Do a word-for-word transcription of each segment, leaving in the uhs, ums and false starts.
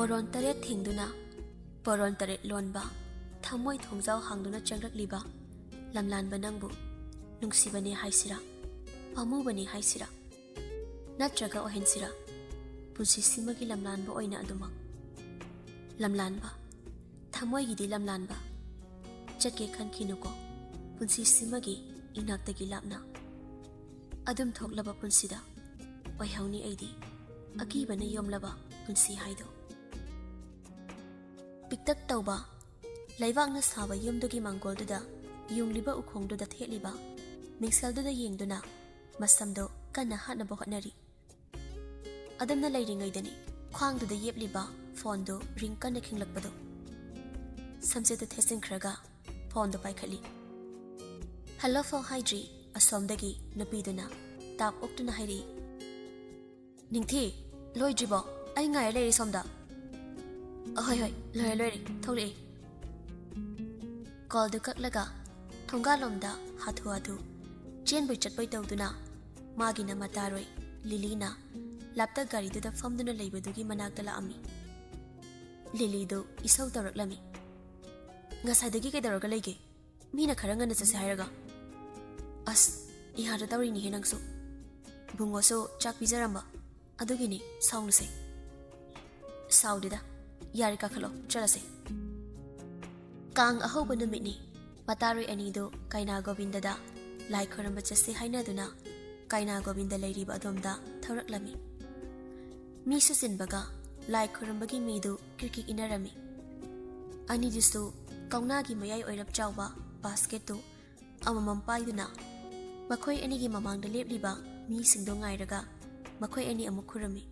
ꯄꯣꯔꯣꯟ ꯇꯔꯦꯠ ꯊꯤꯡꯗꯨꯅ, ꯄꯣꯔꯣꯟ ꯇꯔꯦꯠ ꯂꯣꯟꯕ, ꯊꯃꯣꯏ ꯊꯣꯡꯖꯥꯎ ꯍꯥꯡꯗꯨꯅ ꯆꯪꯂꯛꯂꯤꯕ ꯂꯝꯂꯥꯟꯕ ꯅꯪꯕꯨ ꯅꯨꯡꯁꯤꯕꯅꯤ ꯍꯥꯏꯁꯤꯔꯥ, ꯄꯥꯝꯃꯨꯕꯅꯤ ꯍꯥꯏꯁꯤꯔꯥ, ꯅꯠꯇ꯭ꯔꯒ ꯑꯣꯏꯍꯟꯁꯤꯔꯥ ꯄꯨꯟꯁꯤꯁꯤꯃꯒꯤ ꯂꯝꯂꯥꯟꯕ ꯑꯣꯏꯅ ꯑꯗꯨꯃꯛ? ꯂꯝꯂꯥꯟꯕ, ꯊꯃꯣꯏꯒꯤꯗꯤ ꯂꯝꯂꯥꯟꯕ, ꯆꯠꯀꯦ ꯈꯟꯈꯤꯅꯨꯀꯣ ꯄꯨꯟꯁꯤꯁꯤꯃꯒꯤ ꯏꯅꯥꯛꯇꯒꯤ ꯂꯥꯞꯅ꯫ ꯑꯗꯨꯝ ꯊꯣꯛꯂꯕ ꯄꯨꯟꯁꯤꯗ ꯑꯣꯏꯍꯧꯅꯤ ꯑꯩꯗꯤ ꯑꯀꯤꯕꯅ ꯌꯣꯝꯂꯕ ꯄꯨꯟꯁꯤ ꯍꯥꯏꯗꯣ꯫ ꯄꯤꯛꯇꯛ ꯇꯧꯕ ꯂꯩꯕꯥꯛꯅ ꯁꯥꯕ ꯌꯨꯝꯗꯨꯒꯤ ꯃꯥꯡꯒꯣꯜꯗꯨꯗ ꯌꯨꯡꯂꯤꯕ ꯎꯈꯣꯡꯗꯨꯗ ꯊꯦꯠꯂꯤꯕ ꯃꯤꯡꯁꯦꯜꯗꯨꯗ ꯌꯦꯡꯗꯨꯅ ꯃꯁꯝꯗꯣ ꯀꯟꯅ ꯍꯥꯠꯅꯕ ꯍꯣꯠꯅꯔꯤ꯫ ꯑꯗꯨꯝꯅ ꯂꯩꯔꯤꯉꯩꯗꯅꯤ ꯈ꯭ꯋꯥꯡꯗꯨꯗ ꯌꯦꯞꯂꯤꯕ ꯐꯣꯟꯗꯨ ꯔꯤꯡ ꯀꯟꯅ ꯈꯤꯡꯂꯛꯄꯗꯣ꯫ ꯁꯝꯆꯦꯠꯇꯨ ꯊꯦꯠꯆꯤꯟꯈ꯭ꯔꯒ ꯐꯣꯟꯗꯨ ꯄꯥꯏꯈꯠꯂꯤ꯫ "ꯍꯜꯂꯣ" ꯐꯥꯎ ꯍꯥꯏꯗ꯭ꯔꯤ ꯑꯁꯣꯝꯗꯒꯤ ꯅꯨꯄꯤꯗꯨꯅ ꯇꯥꯞ ꯑꯣꯛꯇꯨꯅ ꯍꯥꯏꯔꯛꯏ꯫ "ꯅꯤꯡꯊꯤ, ꯂꯣꯏꯗ꯭ꯔꯤꯕꯣ? ꯑꯩ ꯉꯥꯏꯔ ꯂꯩꯔꯦ ꯁꯣꯝꯗ꯫" "ꯑꯍꯣꯏ ꯍꯣꯏ, ꯂꯣꯏꯔꯦ ꯂꯣꯏꯔꯦ, ꯊꯣꯛꯂꯛꯑꯦ꯫" ꯀꯣꯜꯗꯨ ꯀꯛꯂꯒ ꯊꯣꯡꯒꯥꯜꯂꯣꯝꯗ ꯍꯥꯊꯨ ꯍꯥꯊꯨ ꯆꯦꯟꯕꯣꯏ ꯆꯠꯄꯣꯏ ꯇꯧꯗꯨꯅ ꯃꯥꯒꯤ ꯅꯃꯇꯥꯔꯣꯏ ꯂꯤꯂꯤꯅ ꯂꯥꯞꯇꯛ ꯒꯥꯔꯤꯗꯨꯗ ꯐꯝꯗꯨꯅ ꯂꯩꯕꯗꯨꯒꯤ ꯃꯅꯥꯛꯇ ꯂꯥꯛꯑꯝꯃꯤ꯫ ꯂꯤꯂꯤꯗꯨ ꯏꯁꯧ ꯇꯧꯔꯛꯂꯝꯃꯤ꯫ "ꯉꯁꯥꯏꯗꯒꯤ ꯀꯩꯗꯧꯔꯒ ꯂꯩꯒꯦ? ꯃꯤꯅ ꯈꯔ ꯉꯟꯅ ꯆꯠꯁꯦ ꯍꯥꯏꯔꯒ꯫" "ꯑꯁ, ꯏꯍꯥꯗ ꯇꯧꯔꯤꯅꯤꯍꯦ ꯅꯪꯁꯨ꯫ ꯕꯨꯡꯉꯣꯁꯨ ꯆꯥꯛ ꯄꯤꯖꯔꯝꯕ, ꯑꯗꯨꯒꯤꯅꯤ, ꯁꯥꯎꯅꯨꯁꯦ꯫" "ꯁꯥꯎꯗꯦꯗ, ꯌꯥꯔꯦ, ꯀꯥꯈꯠꯂꯣ, ꯆꯠꯂꯁꯦ꯫" ꯀꯥꯡ ꯑꯍꯧꯕ ꯅꯨꯃꯤꯠꯅꯤ꯫ ꯃꯇꯥꯔꯣꯏ ꯑꯅꯤꯗꯨ ꯀꯩꯅꯥ ꯒꯣꯕꯤꯟꯗꯗ ꯂꯥꯏ ꯈꯣꯏꯔꯝꯕ ꯆꯠꯁꯤ ꯍꯥꯏꯅꯗꯨꯅ ꯀꯩꯅꯥ ꯒꯣꯕꯤꯟꯗ ꯂꯩꯔꯤꯕ ꯑꯗꯣꯝꯗ ꯊꯧꯔꯛꯂꯝꯃꯤ꯫ ꯃꯤꯁꯨ ꯆꯤꯟꯕꯒ ꯂꯥꯏ ꯈꯣꯏꯔꯝꯕꯒꯤ ꯃꯤꯗꯨ ꯀ꯭ꯔꯤꯛ ꯀ꯭ꯔꯤꯛ ꯏꯟꯅꯔꯝꯃꯤ꯫ ꯑꯅꯤꯗꯨꯁꯨ ꯀꯧꯅꯥꯒꯤ ꯃꯌꯥꯏ ꯑꯣꯏꯔꯞ ꯆꯥꯎꯕ ꯕꯥꯁꯀꯦꯠꯇꯨ ꯑꯃꯃꯝ ꯄꯥꯏꯗꯨꯅ ꯃꯈꯣꯏ ꯑꯅꯤꯒꯤ ꯃꯃꯥꯡꯗ ꯂꯦꯞꯂꯤꯕ ꯃꯤꯁꯤꯡꯗꯨ ꯉꯥꯏꯔꯒ ꯃꯈꯣꯏ ꯑꯅꯤ ꯑꯃꯨꯛ ꯈꯨꯔꯨꯝꯃꯤ꯫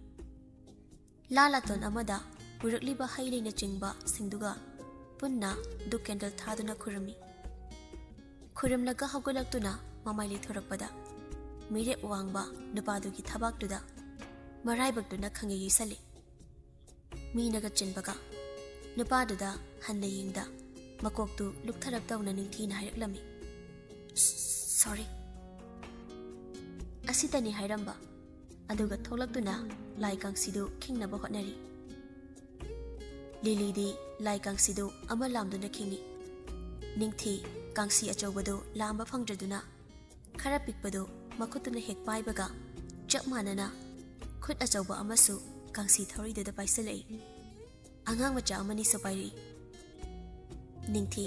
ꯂꯥ ꯂꯥꯇꯣꯟ ꯑꯃꯗ ꯄꯨꯔꯛꯂꯤꯕ ꯍꯩ ꯂꯩꯅꯆꯤꯡꯕꯁꯤꯡꯗꯨꯒ ꯄꯨꯟꯅ ꯙꯨꯞ ꯀꯦꯟꯗꯜ ꯊꯥꯗꯨꯅ ꯈꯨꯔꯨꯝꯃꯤ꯫ ꯈꯨꯔꯨꯝꯂꯒ ꯍꯧꯒꯠꯂꯛꯇꯨꯅ ꯃꯃꯥꯏ ꯂꯩꯊꯣꯔꯛꯄꯗ ꯃꯤꯔꯦꯞ ꯋꯥꯡꯕ ꯅꯨꯄꯥꯗꯨꯒꯤ ꯊꯕꯥꯛꯇꯨꯗ ꯃꯔꯥꯏꯕꯛꯇꯨꯅ ꯈꯪꯌꯩ ꯌꯩꯁꯜꯂꯤ꯫ ꯃꯤꯅꯒ ꯆꯤꯟꯕꯒ ꯅꯨꯄꯥꯗꯨꯗ ꯍꯟꯅ ꯌꯦꯡꯗ ꯃꯀꯣꯛꯇꯨ ꯂꯨꯛꯊꯔꯞ ꯇꯧꯅ ꯅꯤꯡꯊꯤꯅ ꯍꯥꯏꯔꯛꯂꯝꯃꯤ, "ꯁꯣꯔꯤ꯫" ꯑꯁꯤꯇꯅꯤ ꯍꯥꯏꯔꯝꯕ, ꯑꯗꯨꯒ ꯊꯣꯛꯂꯛꯇꯨꯅ ꯂꯥꯏ ꯀꯥꯡꯁꯤꯗꯨ ꯈꯤꯡꯅꯕ ꯍꯣꯠꯅꯔꯤ꯫ ꯂꯤꯂꯤꯗꯤ ꯂꯥꯏ ꯀꯥꯡꯁꯤꯗꯨ ꯑꯃ ꯂꯥꯝꯗꯨꯅ ꯈꯤꯡꯏ꯫ ꯅꯤꯡꯊꯤ ꯀꯥꯡꯁꯤ ꯑꯆꯧꯕꯗꯨ ꯂꯥꯝꯕ ꯐꯪꯗ꯭ꯔꯗꯨꯅ ꯈꯔ ꯄꯤꯛꯄꯗꯨ ꯃꯈꯨꯠꯇꯨꯅ ꯍꯦꯛ ꯄꯥꯏꯕꯒ ꯆꯞ ꯃꯥꯟꯅꯅ ꯈꯨꯠ ꯑꯆꯧꯕ ꯑꯃꯁꯨ ꯀꯥꯡꯁꯤ ꯊꯧꯔꯤꯗꯨꯗ ꯄꯥꯏꯁꯤꯜꯂꯛꯏ꯫ ꯑꯉꯥꯡ ꯃꯆꯥ ꯑꯃꯅꯤꯁꯨ ꯄꯥꯏꯔꯛꯏ꯫ ꯅꯤꯡꯊꯤ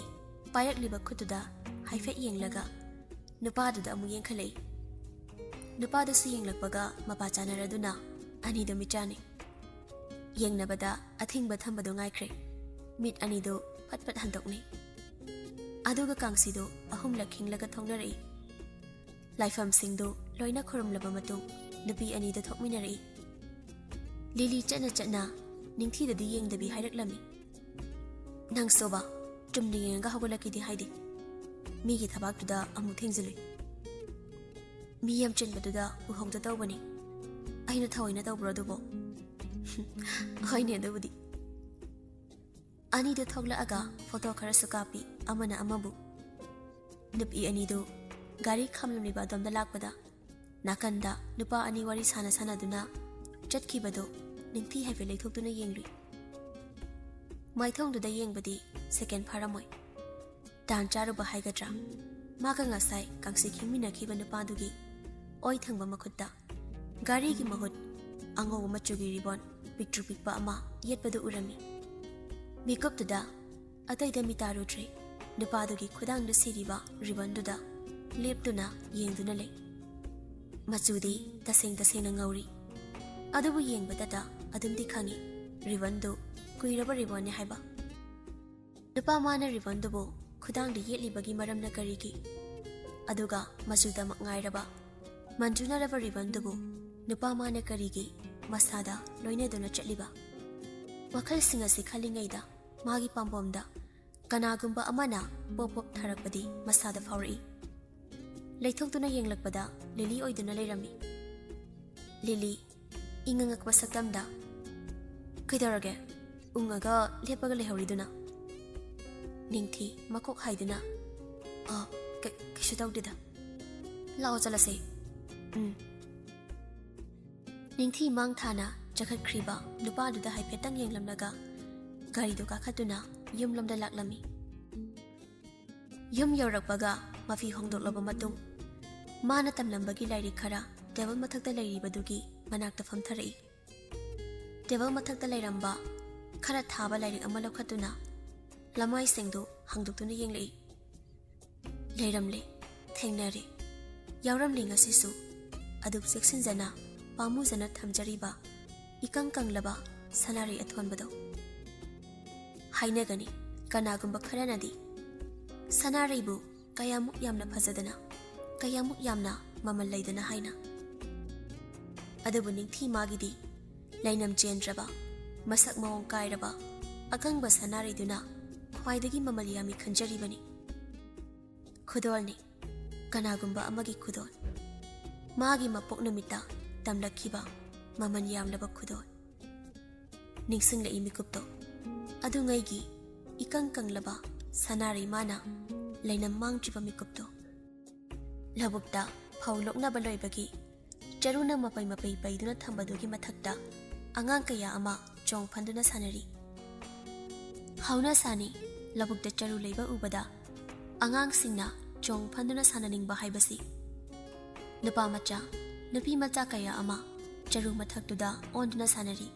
ꯄꯥꯏꯔꯛꯂꯤꯕ ꯈꯨꯠꯇꯨꯗ ꯍꯥꯏꯐꯦꯠ ꯌꯦꯡꯂꯒ ꯅꯨꯄꯥꯗꯨꯗ ꯑꯃꯨꯛ ꯌꯦꯡꯈꯠꯂꯛꯏ꯫ ꯅꯨꯄꯥꯗꯨꯁꯨ ꯌꯦꯡꯂꯛꯄꯒ ꯃꯄꯥ ꯆꯥꯅꯔꯗꯨꯅ ꯑꯅꯤꯗꯨ ꯃꯤꯠꯆꯥꯟꯅꯩ꯫ ꯌꯦꯡꯅꯕꯗ ꯑꯊꯤꯡꯕ ꯊꯝꯕꯗꯨ ꯉꯥꯏꯈ꯭ꯔꯦ꯫ ꯃꯤꯠ ꯑꯅꯤꯗꯨ ꯐꯠ ꯐꯠ ꯍꯟꯗꯣꯛꯅꯩ꯫ ꯑꯗꯨꯒ ꯀꯥꯡꯁꯤꯗꯨ ꯑꯍꯨꯝꯂꯛ ꯈꯤꯡꯂꯒ ꯊꯣꯛꯅꯔꯛꯏ꯫ ꯂꯥꯏꯐꯝꯁꯤꯡꯗꯨ ꯂꯣꯏꯅ ꯈꯨꯔꯨꯝꯂꯕ ꯃꯇꯨꯡ ꯅꯨꯄꯤ ꯑꯅꯤꯗꯨ ꯊꯣꯛꯃꯤꯟꯅꯔꯛꯏ꯫ ꯂꯤꯂꯤ ꯆꯠꯅ ꯆꯠꯅ ꯅꯤꯡꯊꯤꯗꯗꯤ ꯌꯦꯡꯗꯕꯤ ꯍꯥꯏꯔꯛꯂꯝꯃꯤ, "ꯅꯪꯁꯨꯕ ꯆꯨꯝꯅ ꯌꯦꯡꯉꯒ ꯍꯧꯒꯠꯂꯛꯀꯦꯗꯤ ꯍꯥꯏꯗꯦ꯫ ꯃꯤꯒꯤ ꯊꯕꯥꯛꯇꯨꯗ ꯑꯃꯨꯛ ꯊꯦꯡꯖꯤꯜꯂꯨꯏ꯫ ꯃꯤ ꯌꯥꯝ ꯆꯤꯟꯕꯗꯨꯗ ꯎꯍꯧꯗ ꯇꯧꯕꯅꯤ꯫ ꯑꯩꯅ ꯊꯑꯣꯏꯅ ꯇꯧꯕ꯭ꯔꯣ ꯑꯗꯨꯕꯣ?" "ꯍꯣꯏꯅꯦ ꯑꯗꯨꯕꯨꯗꯤ꯫" ꯑꯅꯤꯗꯨ ꯊꯣꯛꯂꯛꯑꯒ ꯐꯣꯇꯣ ꯈꯔꯁꯨ ꯀꯥꯞꯄꯤ ꯑꯃꯅ ꯑꯃꯕꯨ꯫ ꯅꯨꯄꯤ ꯑꯅꯤꯗꯨ ꯒꯥꯔꯤ ꯈꯥꯝꯂꯝꯂꯤꯕ ꯑꯗꯣꯝꯗ ꯂꯥꯛꯄꯗ ꯅꯥꯀꯟꯗ ꯅꯨꯄꯥ ꯑꯅꯤ ꯋꯥꯔꯤ ꯁꯥꯟꯅ ꯁꯥꯟꯅꯗꯨꯅ ꯆꯠꯈꯤꯕꯗꯨ ꯅꯤꯡꯊꯤ ꯍꯥꯏꯐꯦꯠ ꯂꯩꯊꯣꯛꯇꯨꯅ ꯌꯦꯡꯂꯨꯏ꯫ ꯃꯥꯏꯊꯣꯡꯗꯨꯗ ꯌꯦꯡꯕꯗꯤ ꯁꯦꯀꯦꯟ ꯐꯥꯔꯝꯃꯣꯏ꯫ ꯇꯥꯟ ꯆꯥꯔꯨꯕ ꯍꯥꯏꯒꯗ꯭ꯔꯥ, ꯃꯥꯒ ꯉꯁꯥꯏ ꯀꯥꯡꯁꯤ ꯈꯤꯡꯃꯤꯟꯅꯈꯤꯕ ꯅꯨꯄꯥꯗꯨꯒꯤ ꯑꯣꯏ ꯊꯪꯕ ꯃꯈꯨꯠꯇ ꯒꯥꯔꯤꯒꯤ ꯃꯍꯨꯠ ꯑꯉꯧꯕ ꯃꯆꯨꯒꯤ ꯔꯤꯕꯣꯟ ꯄꯤꯛꯇ꯭ꯔꯨ ꯄꯤꯛꯄ ꯑꯃ ꯌꯦꯠꯄꯗꯨ ꯎꯔꯝꯃꯤ꯫ ꯃꯤꯀꯨꯞꯇꯨꯗ ꯑꯇꯩꯗ ꯃꯤꯇꯥꯔꯨꯗ꯭ꯔꯦ꯫ ꯅꯨꯄꯥꯗꯨꯒꯤ ꯈꯨꯗꯥꯡꯗ ꯁꯤꯔꯤꯕ ꯔꯤꯕꯟꯗꯨꯗ ꯂꯦꯞꯇꯨꯅ ꯌꯦꯡꯗꯨꯅ ꯂꯩ꯫ ꯃꯆꯨꯗꯤ ꯇꯁꯦꯡ ꯇꯁꯦꯡꯅ ꯉꯧꯔꯤ꯫ ꯑꯗꯨꯕꯨ ꯌꯦꯡꯕꯗꯇ ꯑꯗꯨꯝꯗꯤ ꯈꯪꯏ, ꯔꯤꯕꯟꯗꯨ ꯀꯨꯏꯔꯕ ꯔꯤꯕꯟꯅꯤ ꯍꯥꯏꯕ꯫ ꯅꯨꯄꯥ ꯃꯥꯅ ꯔꯤꯕꯟꯗꯨꯕꯨ ꯈꯨꯗꯥꯡꯗ ꯌꯦꯠꯂꯤꯕꯒꯤ ꯃꯔꯝꯅ ꯀꯔꯤꯒꯤ? ꯑꯗꯨꯒ ꯃꯆꯨꯗꯃꯛ ꯉꯥꯏꯔꯕ, ꯃꯟꯖꯨꯅꯔꯕ ꯔꯤꯕꯟꯗꯨꯕꯨ ꯅꯨꯄꯥ ꯃꯥꯅ ꯀꯔꯤꯒꯤ ꯃꯁꯥꯗ ꯂꯣꯏꯅꯗꯨꯅ ꯆꯠꯂꯤꯕ? ꯋꯥꯈꯜꯁꯤꯡ ꯑꯁꯤ ꯈꯜꯂꯤꯉꯩꯗ ꯃꯥꯒꯤ ꯄꯥꯝꯕꯣꯝꯗ ꯀꯅꯥꯒꯨꯝꯕ ꯑꯃꯅ ꯄꯣꯞ ꯄꯣꯞ ꯊꯥꯔꯛꯄꯗꯤ ꯃꯁꯥꯗ ꯐꯥꯎꯔꯛꯏ꯫ ꯂꯩꯊꯣꯛꯇꯨꯅ ꯌꯦꯡꯂꯛꯄꯗ ꯂꯤꯂꯤ ꯑꯣꯏꯗꯨꯅ ꯂꯩꯔꯝꯃꯤ꯫ ꯂꯤꯂꯤ ꯏꯪꯉꯉꯛꯄ ꯁꯛꯇꯝꯗ, "ꯀꯩꯗꯧꯔꯒꯦ? ꯎꯪꯉꯒ ꯂꯦꯞꯄꯒ ꯂꯩꯍꯧꯔꯤꯗꯨꯅ?" ꯅꯤꯡꯊꯤ ꯃꯀꯣꯛ ꯍꯥꯏꯗꯨꯅ, "ꯑ, ꯀ-, ꯀꯩꯁꯨ ꯇꯧꯗꯦꯗ꯫ ꯂꯥꯛꯑꯣ ꯆꯠꯂꯁꯦ꯫" "ꯎꯝ꯫" ꯅꯤꯡꯊꯤ ꯃꯥꯡ ꯊꯥꯅ ꯆꯈꯠꯈ꯭ꯔꯤꯕ ꯅꯨꯄꯥꯗꯨꯗ ꯍꯥꯏꯐꯦꯠꯇꯪ ꯌꯦꯡꯂꯝꯂꯒ ꯒꯥꯔꯤꯗꯨ ꯀꯥꯈꯠꯇꯨꯅ ꯌꯨꯝꯂꯣꯝꯗ ꯂꯥꯛꯂꯝꯃꯤ꯫ ꯌꯨꯝ ꯌꯧꯔꯛꯄꯒ ꯃꯐꯤ ꯍꯣꯡꯗꯣꯛꯂꯕ ꯃꯇꯨꯡ, ꯃꯥꯅ ꯇꯝꯂꯝꯕꯒꯤ ꯂꯥꯏꯔꯤꯛ ꯈꯔ ꯇꯦꯕꯜ ꯃꯊꯛꯇ ꯂꯩꯔꯤꯕꯗꯨꯒꯤ ꯃꯅꯥꯛꯇ ꯐꯝꯊꯔꯛꯏ꯫ ꯇꯦꯕꯜ ꯃꯊꯛꯇ ꯂꯩꯔꯝꯕ ꯈꯔ ꯊꯥꯕ ꯂꯥꯏꯔꯤꯛ ꯑꯃ ꯂꯧꯈꯠꯇꯨꯅ ꯂꯃꯥꯏꯁꯤꯡꯗꯨ ꯍꯥꯡꯗꯣꯛꯇꯨꯅ ꯌꯦꯡꯂꯛꯏ꯫ ꯂꯩꯔꯝꯂꯦ, ꯊꯦꯡꯅꯔꯦ, ꯌꯥꯎꯔꯝꯂꯦ ꯉꯁꯤꯁꯨ꯫ ꯑꯗꯨꯛ ꯆꯦꯛꯁꯤꯟꯖꯅ, ꯄꯥꯝꯃꯨꯖꯅ ꯊꯝꯖꯔꯤꯕ ꯏꯀꯪ ꯀꯪꯂꯕ ꯁꯅꯥꯔꯩ ꯑꯊꯣꯟꯕꯗꯣ꯫ ꯍꯥꯏꯅꯒꯅꯤ ꯀꯅꯥꯒꯨꯝꯕ ꯈꯔꯅꯗꯤ, "ꯁꯅꯥꯔꯩꯕꯨ ꯀꯌꯥꯃꯨꯛ ꯌꯥꯝꯅ ꯐꯖꯗꯅ, ꯀꯌꯥꯃꯨꯛ ꯌꯥꯝꯅ ꯃꯃꯜ ꯂꯩꯗꯅ" ꯍꯥꯏꯅ꯫ ꯑꯗꯨꯕꯨ ꯅꯤꯡꯊꯤ ꯃꯥꯒꯤꯗꯤ ꯂꯩꯅꯝ ꯆꯦꯟꯗ꯭ꯔꯕ, ꯃꯁꯛ ꯃꯑꯣꯡ ꯀꯥꯏꯔꯕ ꯑꯀꯪꯕ ꯁꯅꯥꯔꯩꯗꯨꯅ ꯈ꯭ꯋꯥꯏꯗꯒꯤ ꯃꯃꯜ ꯌꯥꯝꯃꯤ ꯈꯟꯖꯔꯤꯕꯅꯤ꯫ ꯈꯨꯗꯣꯜꯅꯤ, ꯀꯅꯥꯒꯨꯝꯕ ꯑꯃꯒꯤ ꯈꯨꯗꯣꯜ꯫ ꯃꯥꯒꯤ ꯃꯄꯣꯛ ꯅꯨꯃꯤꯠꯇ ꯇꯝꯂꯛꯈꯤꯕ ꯃꯃꯜ ꯌꯥꯝꯂꯕ ꯈꯨꯗꯣꯜ꯫ ꯅꯤꯡꯁꯤꯡꯂꯛꯏ ꯃꯤꯀꯨꯞꯇꯣ꯫ ꯑꯗꯨꯉꯩꯒꯤ ꯏꯀꯪ ꯀꯪꯂꯕ ꯁꯅꯥꯔꯩ ꯃꯥꯅ ꯂꯩꯅꯝ ꯃꯥꯡꯗ꯭ꯔꯤꯕ ꯃꯤꯀꯨꯞꯇꯣ꯫ ꯂꯧꯕꯨꯛꯇ ꯐꯧ ꯂꯣꯛꯅꯕ ꯂꯣꯏꯕꯒꯤ ꯆꯔꯨꯅ ꯃꯄꯩ ꯃꯄꯩ ꯄꯩꯗꯨꯅ ꯊꯝꯕꯗꯨꯒꯤ ꯃꯊꯛꯇ ꯑꯉꯥꯡ ꯀꯌꯥ ꯑꯃ ꯆꯣꯡ ꯐꯟꯗꯨꯅ ꯁꯥꯟꯅꯔꯤ꯫ ꯍꯧꯅꯁꯥꯅꯤ, ꯂꯧꯕꯨꯛꯇ ꯆꯔꯨ ꯂꯩꯕ ꯎꯕꯗ ꯑꯉꯥꯡꯁꯤꯡꯅ ꯆꯣꯡ ꯐꯟꯗꯨꯅ ꯁꯥꯟꯅꯅꯤꯡꯕ ꯍꯥꯏꯕꯁꯤ꯫ ꯅꯨꯄꯥ ꯃꯆꯥ, ꯅꯨꯄꯤ ꯃꯆꯥ ꯀꯌꯥ ꯑꯃ ꯆꯔꯨ ꯃꯊꯛꯇꯨꯗ ꯑꯣꯟꯗꯨꯅ ꯁꯥꯟꯅꯔꯤ꯫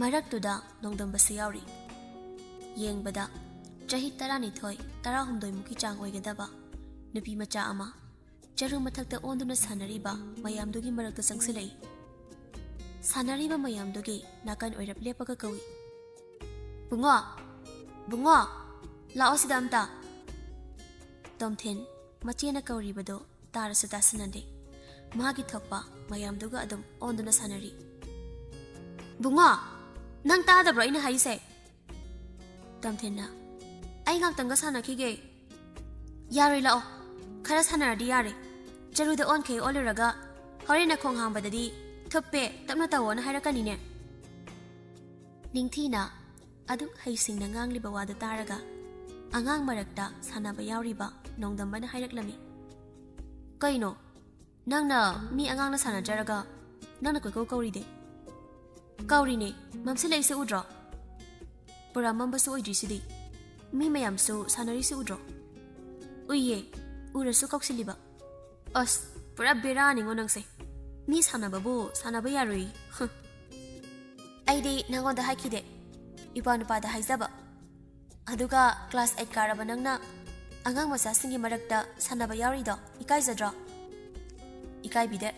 ꯃꯔꯛꯇꯨꯗ ꯅꯣꯡꯗꯝꯕꯁꯨ ꯌꯥꯎꯔꯤ꯫ ꯌꯦꯡꯕꯗ ꯆꯍꯤ ꯇꯔꯥꯅꯤꯊꯣꯏ, ꯇꯔꯥꯍꯨꯝꯗꯣꯏ ꯃꯨꯛꯀꯤ ꯆꯥꯡ ꯑꯣꯏꯒꯗꯕ ꯅꯨꯄꯤ ꯃꯆꯥ ꯑꯃ ꯆꯔꯨ ꯃꯊꯛꯇ ꯑꯣꯟꯗꯨꯅ ꯁꯥꯟꯅꯔꯤꯕ ꯃꯌꯥꯝꯗꯨꯒꯤ ꯃꯔꯛꯇ ꯆꯪꯁꯤꯜꯂꯛꯏ꯫ ꯁꯥꯟꯅꯔꯤꯕ ꯃꯌꯥꯝꯗꯨꯒꯤ ꯅꯥꯀꯟ ꯑꯣꯏꯔꯞ ꯂꯦꯞꯄꯒ ꯀꯧꯏ, "ꯕꯨꯡꯉꯣ! ꯕꯨꯡꯉꯣ! ꯂꯥꯛꯑꯣ ꯁꯤꯗ ꯑꯝꯇ!" ꯇꯣꯝꯊꯤꯟ ꯃꯆꯦꯅ ꯀꯧꯔꯤꯕꯗꯣ ꯇꯥꯔꯁꯨ ꯇꯥꯁꯤꯟꯅꯗꯦ꯫ ꯃꯥꯒꯤ ꯊꯣꯛꯄ ꯃꯌꯥꯝꯗꯨꯒ ꯑꯗꯨꯝ ꯑꯣꯟꯗꯨꯅ ꯁꯥꯟꯅꯔꯤ꯫ "ꯕꯨꯡꯉꯣ! ꯅꯪ ꯇꯥꯗꯕ꯭ꯔꯣ ꯑꯩꯅ ꯍꯥꯏꯔꯤꯁꯦ?" ꯇꯣꯝꯊꯤꯟꯅ, "ꯑꯩ ꯉꯥꯛꯇꯪꯒ ꯁꯥꯟꯅꯈꯤꯒꯦ꯫" "ꯌꯥꯔꯣꯏ, ꯂꯥꯛꯑꯣ꯫ ꯈꯔ ꯁꯥꯟꯅꯔꯗꯤ ꯌꯥꯔꯦ꯫ ꯆꯔꯨꯗ ꯑꯣꯟꯈꯩ ꯑꯣꯜꯂꯨꯔꯒ ꯍꯣꯔꯦꯟ ꯅꯈꯣꯡ ꯍꯥꯝꯕꯗꯗꯤ ꯊꯨꯞꯄꯦ, ꯇꯞꯅ ꯇꯧꯑꯣꯅ ꯍꯥꯏꯔꯛꯀꯅꯤꯅꯦ꯫" ꯅꯤꯡꯊꯤꯅ ꯑꯗꯨꯛ ꯍꯩꯁꯤꯡꯅ ꯉꯥꯡꯂꯤꯕ ꯋꯥꯗꯨ ꯇꯥꯔꯒ ꯑꯉꯥꯡ ꯃꯔꯛꯇ ꯁꯥꯟꯅꯕ ꯌꯥꯎꯔꯤꯕ ꯅꯣꯡꯗꯝꯕꯅ ꯍꯥꯏꯔꯛꯂꯝꯃꯤ, "ꯀꯩꯅꯣ? ꯅꯪꯅ ꯃꯤ ꯑꯉꯥꯡꯅ ꯁꯥꯟꯅꯖꯔꯒ ꯅꯪꯅ ꯀꯣꯏꯀꯧ ꯀꯧꯔꯤꯗꯤ?" "ꯀꯧꯔꯤꯅꯦ, ꯃꯝꯁꯤꯜꯂꯛꯏꯁꯦ ꯎꯗ꯭ꯔꯣ?" ꯄꯨꯔꯥ ꯃꯝꯕꯁꯨ ꯑꯣꯏꯗ꯭ꯔꯤꯁꯤꯗꯤ꯫ ꯃꯤ ꯃꯌꯥꯝꯁꯨ ꯁꯥꯟꯅꯔꯤꯁꯤ ꯎꯗ꯭ꯔꯣ? ꯎꯏꯌꯦ, ꯎꯔꯁꯨ ꯀꯧꯁꯤꯜꯂꯤꯕ꯫ ꯑꯁ, ꯄꯨꯔꯥ ꯕꯦꯔꯥꯅꯤꯉꯣ ꯅꯪꯁꯦ꯫ ꯃꯤ ꯁꯥꯟꯅꯕꯕꯨ ꯁꯥꯟꯅꯕ ꯌꯥꯔꯣꯏ꯫ ꯍ꯫ ꯑꯩꯗꯤ ꯅꯪꯉꯣꯟꯗ ꯍꯥꯏꯈꯤꯗꯦ, ꯏꯄ꯭ꯋꯥ ꯅꯨꯄꯥꯗ ꯍꯥꯏꯖꯕ꯫ ꯑꯗꯨꯒ class eight ꯀꯥꯔꯕ ꯅꯪꯅ ꯑꯉꯥꯡ ꯃꯆꯥꯁꯤꯡꯒꯤ ꯃꯔꯛꯇ ꯁꯥꯟꯅꯕ ꯌꯥꯎꯔꯤꯗꯣ ꯏꯀꯥꯏꯖꯗ꯭ꯔꯣ? ꯏꯀꯥꯏꯕꯤꯗꯦ꯫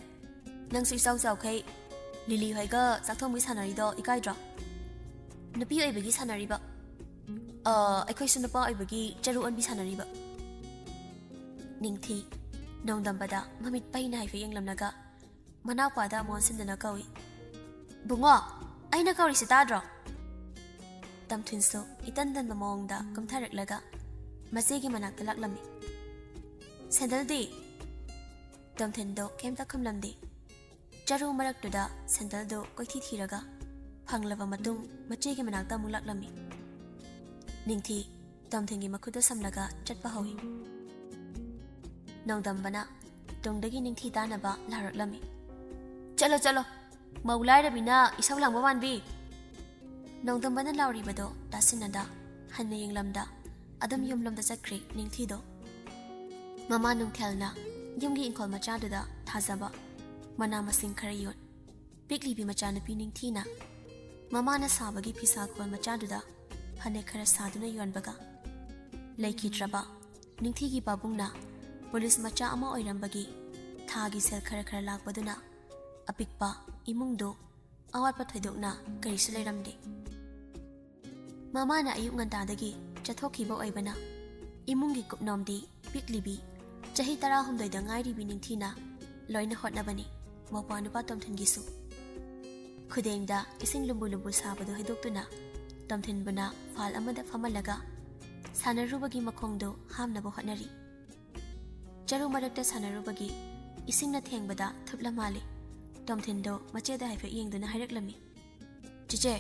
ꯅꯪꯁꯨ ꯏꯆꯥꯎ ꯆꯥꯎꯈꯩ ꯂꯤꯂꯤ ꯍꯣꯏꯒ ꯆꯥꯛ ꯊꯣꯡꯕꯤ ꯁꯥꯟꯅꯔꯤꯗꯣ ꯏꯀꯥꯏꯗ꯭ꯔꯣ? ꯅꯨꯄꯤ ꯑꯣꯏꯕꯒꯤ ꯁꯥꯟꯅꯔꯤꯕ꯫ ꯑ, ꯑꯩꯈꯣꯏꯁꯨ ꯅꯨꯄꯥ ꯑꯣꯏꯕꯒꯤ ꯆꯔꯨ ꯑꯣꯟꯕꯤ ꯁꯥꯟꯅꯔꯤꯕ꯫ ꯅꯤꯡꯊꯤ ꯅꯣꯡꯗꯝꯕꯗ ꯃꯃꯤꯠ ꯄꯩꯅ ꯍꯥꯏꯐꯦꯠ ꯌꯦꯡꯂꯝꯂꯒ ꯃꯅꯥꯎꯄꯥꯗ ꯑꯃꯨꯛ ꯑꯣꯟꯁꯤꯟꯗꯨꯅ ꯀꯧꯏ, "ꯕꯨꯡꯉꯣ, ꯑꯩꯅ ꯀꯧꯔꯤꯁꯤ ꯇꯥꯗ꯭ꯔꯣ?" ꯇꯝꯊꯤꯟꯁꯨ ꯏꯇꯟ ꯇꯟꯕ ꯃꯑꯣꯡꯗ ꯀꯨꯝꯊꯔꯛꯂꯒ ꯃꯆꯦꯒꯤ ꯃꯅꯥꯛꯇ ꯂꯥꯛꯂꯝꯃꯤ꯫ "ꯁꯦꯟꯗꯜꯗꯤ?" ꯇꯝꯊꯤꯟꯗꯣ ꯀꯩꯝꯇ ꯈꯨꯝꯂꯝꯗꯦ꯫ ꯆꯔꯨ ꯃꯔꯛꯇꯨꯗ ꯁꯦꯟꯗꯜꯗꯨ ꯀꯣꯏꯊꯤ ꯊꯤꯔꯒ ꯐꯪꯂꯕ ꯃꯇꯨꯡ ꯃꯆꯦꯒꯤ ꯃꯅꯥꯛꯇ ꯑꯃꯨꯛ ꯂꯥꯛꯂꯝꯃꯤ꯫ ꯅꯤꯡꯊꯤ ꯇꯝꯊꯤꯟꯒꯤ ꯃꯈꯨꯠꯇ ꯁꯝꯂꯒ ꯆꯠꯄ ꯍꯧꯏ꯫ ꯅꯣꯡꯗꯝꯕꯅ ꯇꯨꯡꯗꯒꯤ ꯅꯤꯡꯊꯤ ꯇꯥꯅꯕ ꯂꯥꯎꯔꯛꯂꯝꯃꯤ, "ꯆꯠꯂꯣ, ꯆꯠꯂꯣ, ꯃꯧ ꯂꯥꯏꯔꯕꯤꯅ ꯏꯁꯧ ꯂꯥꯡꯕ ꯃꯥꯟꯕꯤ!" ꯅꯣꯡꯗꯝꯕꯅ ꯂꯥꯎꯔꯤꯕꯗꯣ ꯇꯥꯁꯤꯟꯅꯗ ꯍꯟꯅ ꯌꯦꯡꯂꯝꯗ ꯑꯗꯨꯝ ꯌꯨꯝꯂꯣꯝꯗ ꯆꯠꯈ꯭ꯔꯦ ꯅꯤꯡꯊꯤꯗꯣ꯫ ꯃꯃꯥ ꯅꯨꯡꯊꯦꯜꯅ ꯌꯨꯝꯒꯤ ꯏꯪꯈꯣꯜ ꯃꯆꯥꯗꯨꯗ ꯊꯥꯖꯕ ꯃꯅꯥ ꯃꯁꯤꯡ ꯈꯔ ꯌꯣꯟ꯫ ꯄꯤꯛꯂꯤꯕꯤ ꯃꯆꯥꯅꯨꯄꯤ ꯅꯤꯡꯊꯤꯅ ꯃꯃꯥꯅ ꯁꯥꯕꯒꯤ ꯐꯤꯁꯥ ꯈꯣꯜ ꯃꯆꯥꯗꯨꯗ ꯐꯅꯦꯛ ꯈꯔ ꯁꯥꯗꯨꯅ ꯌꯣꯟꯕꯒ ꯂꯩꯈꯤꯗ꯭ꯔꯕ ꯅꯤꯡꯊꯤꯒꯤ ꯄꯥꯕꯨꯡꯅ ꯄꯨꯂꯤꯁ ꯃꯆꯥ ꯑꯃ ꯑꯣꯏꯔꯝꯕꯒꯤ ꯊꯥꯒꯤ ꯁꯦꯜ ꯈꯔ ꯈꯔ ꯂꯥꯛꯄꯗꯨꯅ ꯑꯄꯤꯛꯄ ꯏꯃꯨꯡꯗꯨ ꯑꯋꯥꯠꯄ ꯊꯣꯏꯗꯣꯛꯅ ꯀꯔꯤꯁꯨ ꯂꯩꯔꯝꯗꯦ꯫ ꯃꯃꯥꯅ ꯑꯌꯨꯛ ꯉꯟꯇꯥꯗꯒꯤ ꯆꯠꯊꯣꯛꯈꯤꯕ ꯑꯣꯏꯕꯅ ꯏꯃꯨꯡꯒꯤ ꯀꯨꯞꯅꯣꯝꯗꯤ ꯄꯤꯛꯂꯤꯕꯤ ꯆꯍꯤ ꯇꯔꯥꯍꯨꯝꯗꯣꯏꯗ ꯉꯥꯏꯔꯤꯕꯤ ꯅꯤꯡꯊꯤꯅ ꯂꯣꯏꯅ ꯍꯣꯠꯅꯕꯅꯤ, ꯃꯧꯄ꯭ꯋꯥ ꯅꯨꯄꯥ ꯇꯣꯝꯊꯤꯟꯒꯤꯁꯨ꯫ ꯈꯨꯗꯦꯡꯗ ꯏꯁꯤꯡ ꯂꯨꯝꯕꯨ ꯂꯨꯝꯕꯨ ꯁꯥꯕꯗꯨ ꯍꯩꯗꯣꯛꯇꯨꯅ ꯇꯣꯝꯊꯤꯟꯕꯨꯅ ꯐꯥꯜ ꯑꯃꯗ ꯐꯝꯍꯜꯂꯒ ꯁꯥꯟꯅꯔꯨꯕꯒꯤ ꯃꯈꯣꯡꯗꯨ ꯍꯥꯝꯅꯕ ꯍꯣꯠꯅꯔꯤ꯫ ꯆꯔꯨ ꯃꯔꯛꯇ ꯁꯥꯟꯅꯔꯨꯕꯒꯤ ꯏꯁꯤꯡꯅ ꯊꯦꯡꯕꯗ ꯊꯨꯞꯂ ꯃꯥꯜꯂꯤ꯫ ꯇꯣꯝꯊꯤꯟꯗꯣ ꯃꯆꯦꯗ ꯍꯥꯏꯐꯦꯠ ꯌꯦꯡꯗꯨꯅ ꯍꯥꯏꯔꯛꯂꯝꯃꯤ, "ꯆꯦꯆꯦ,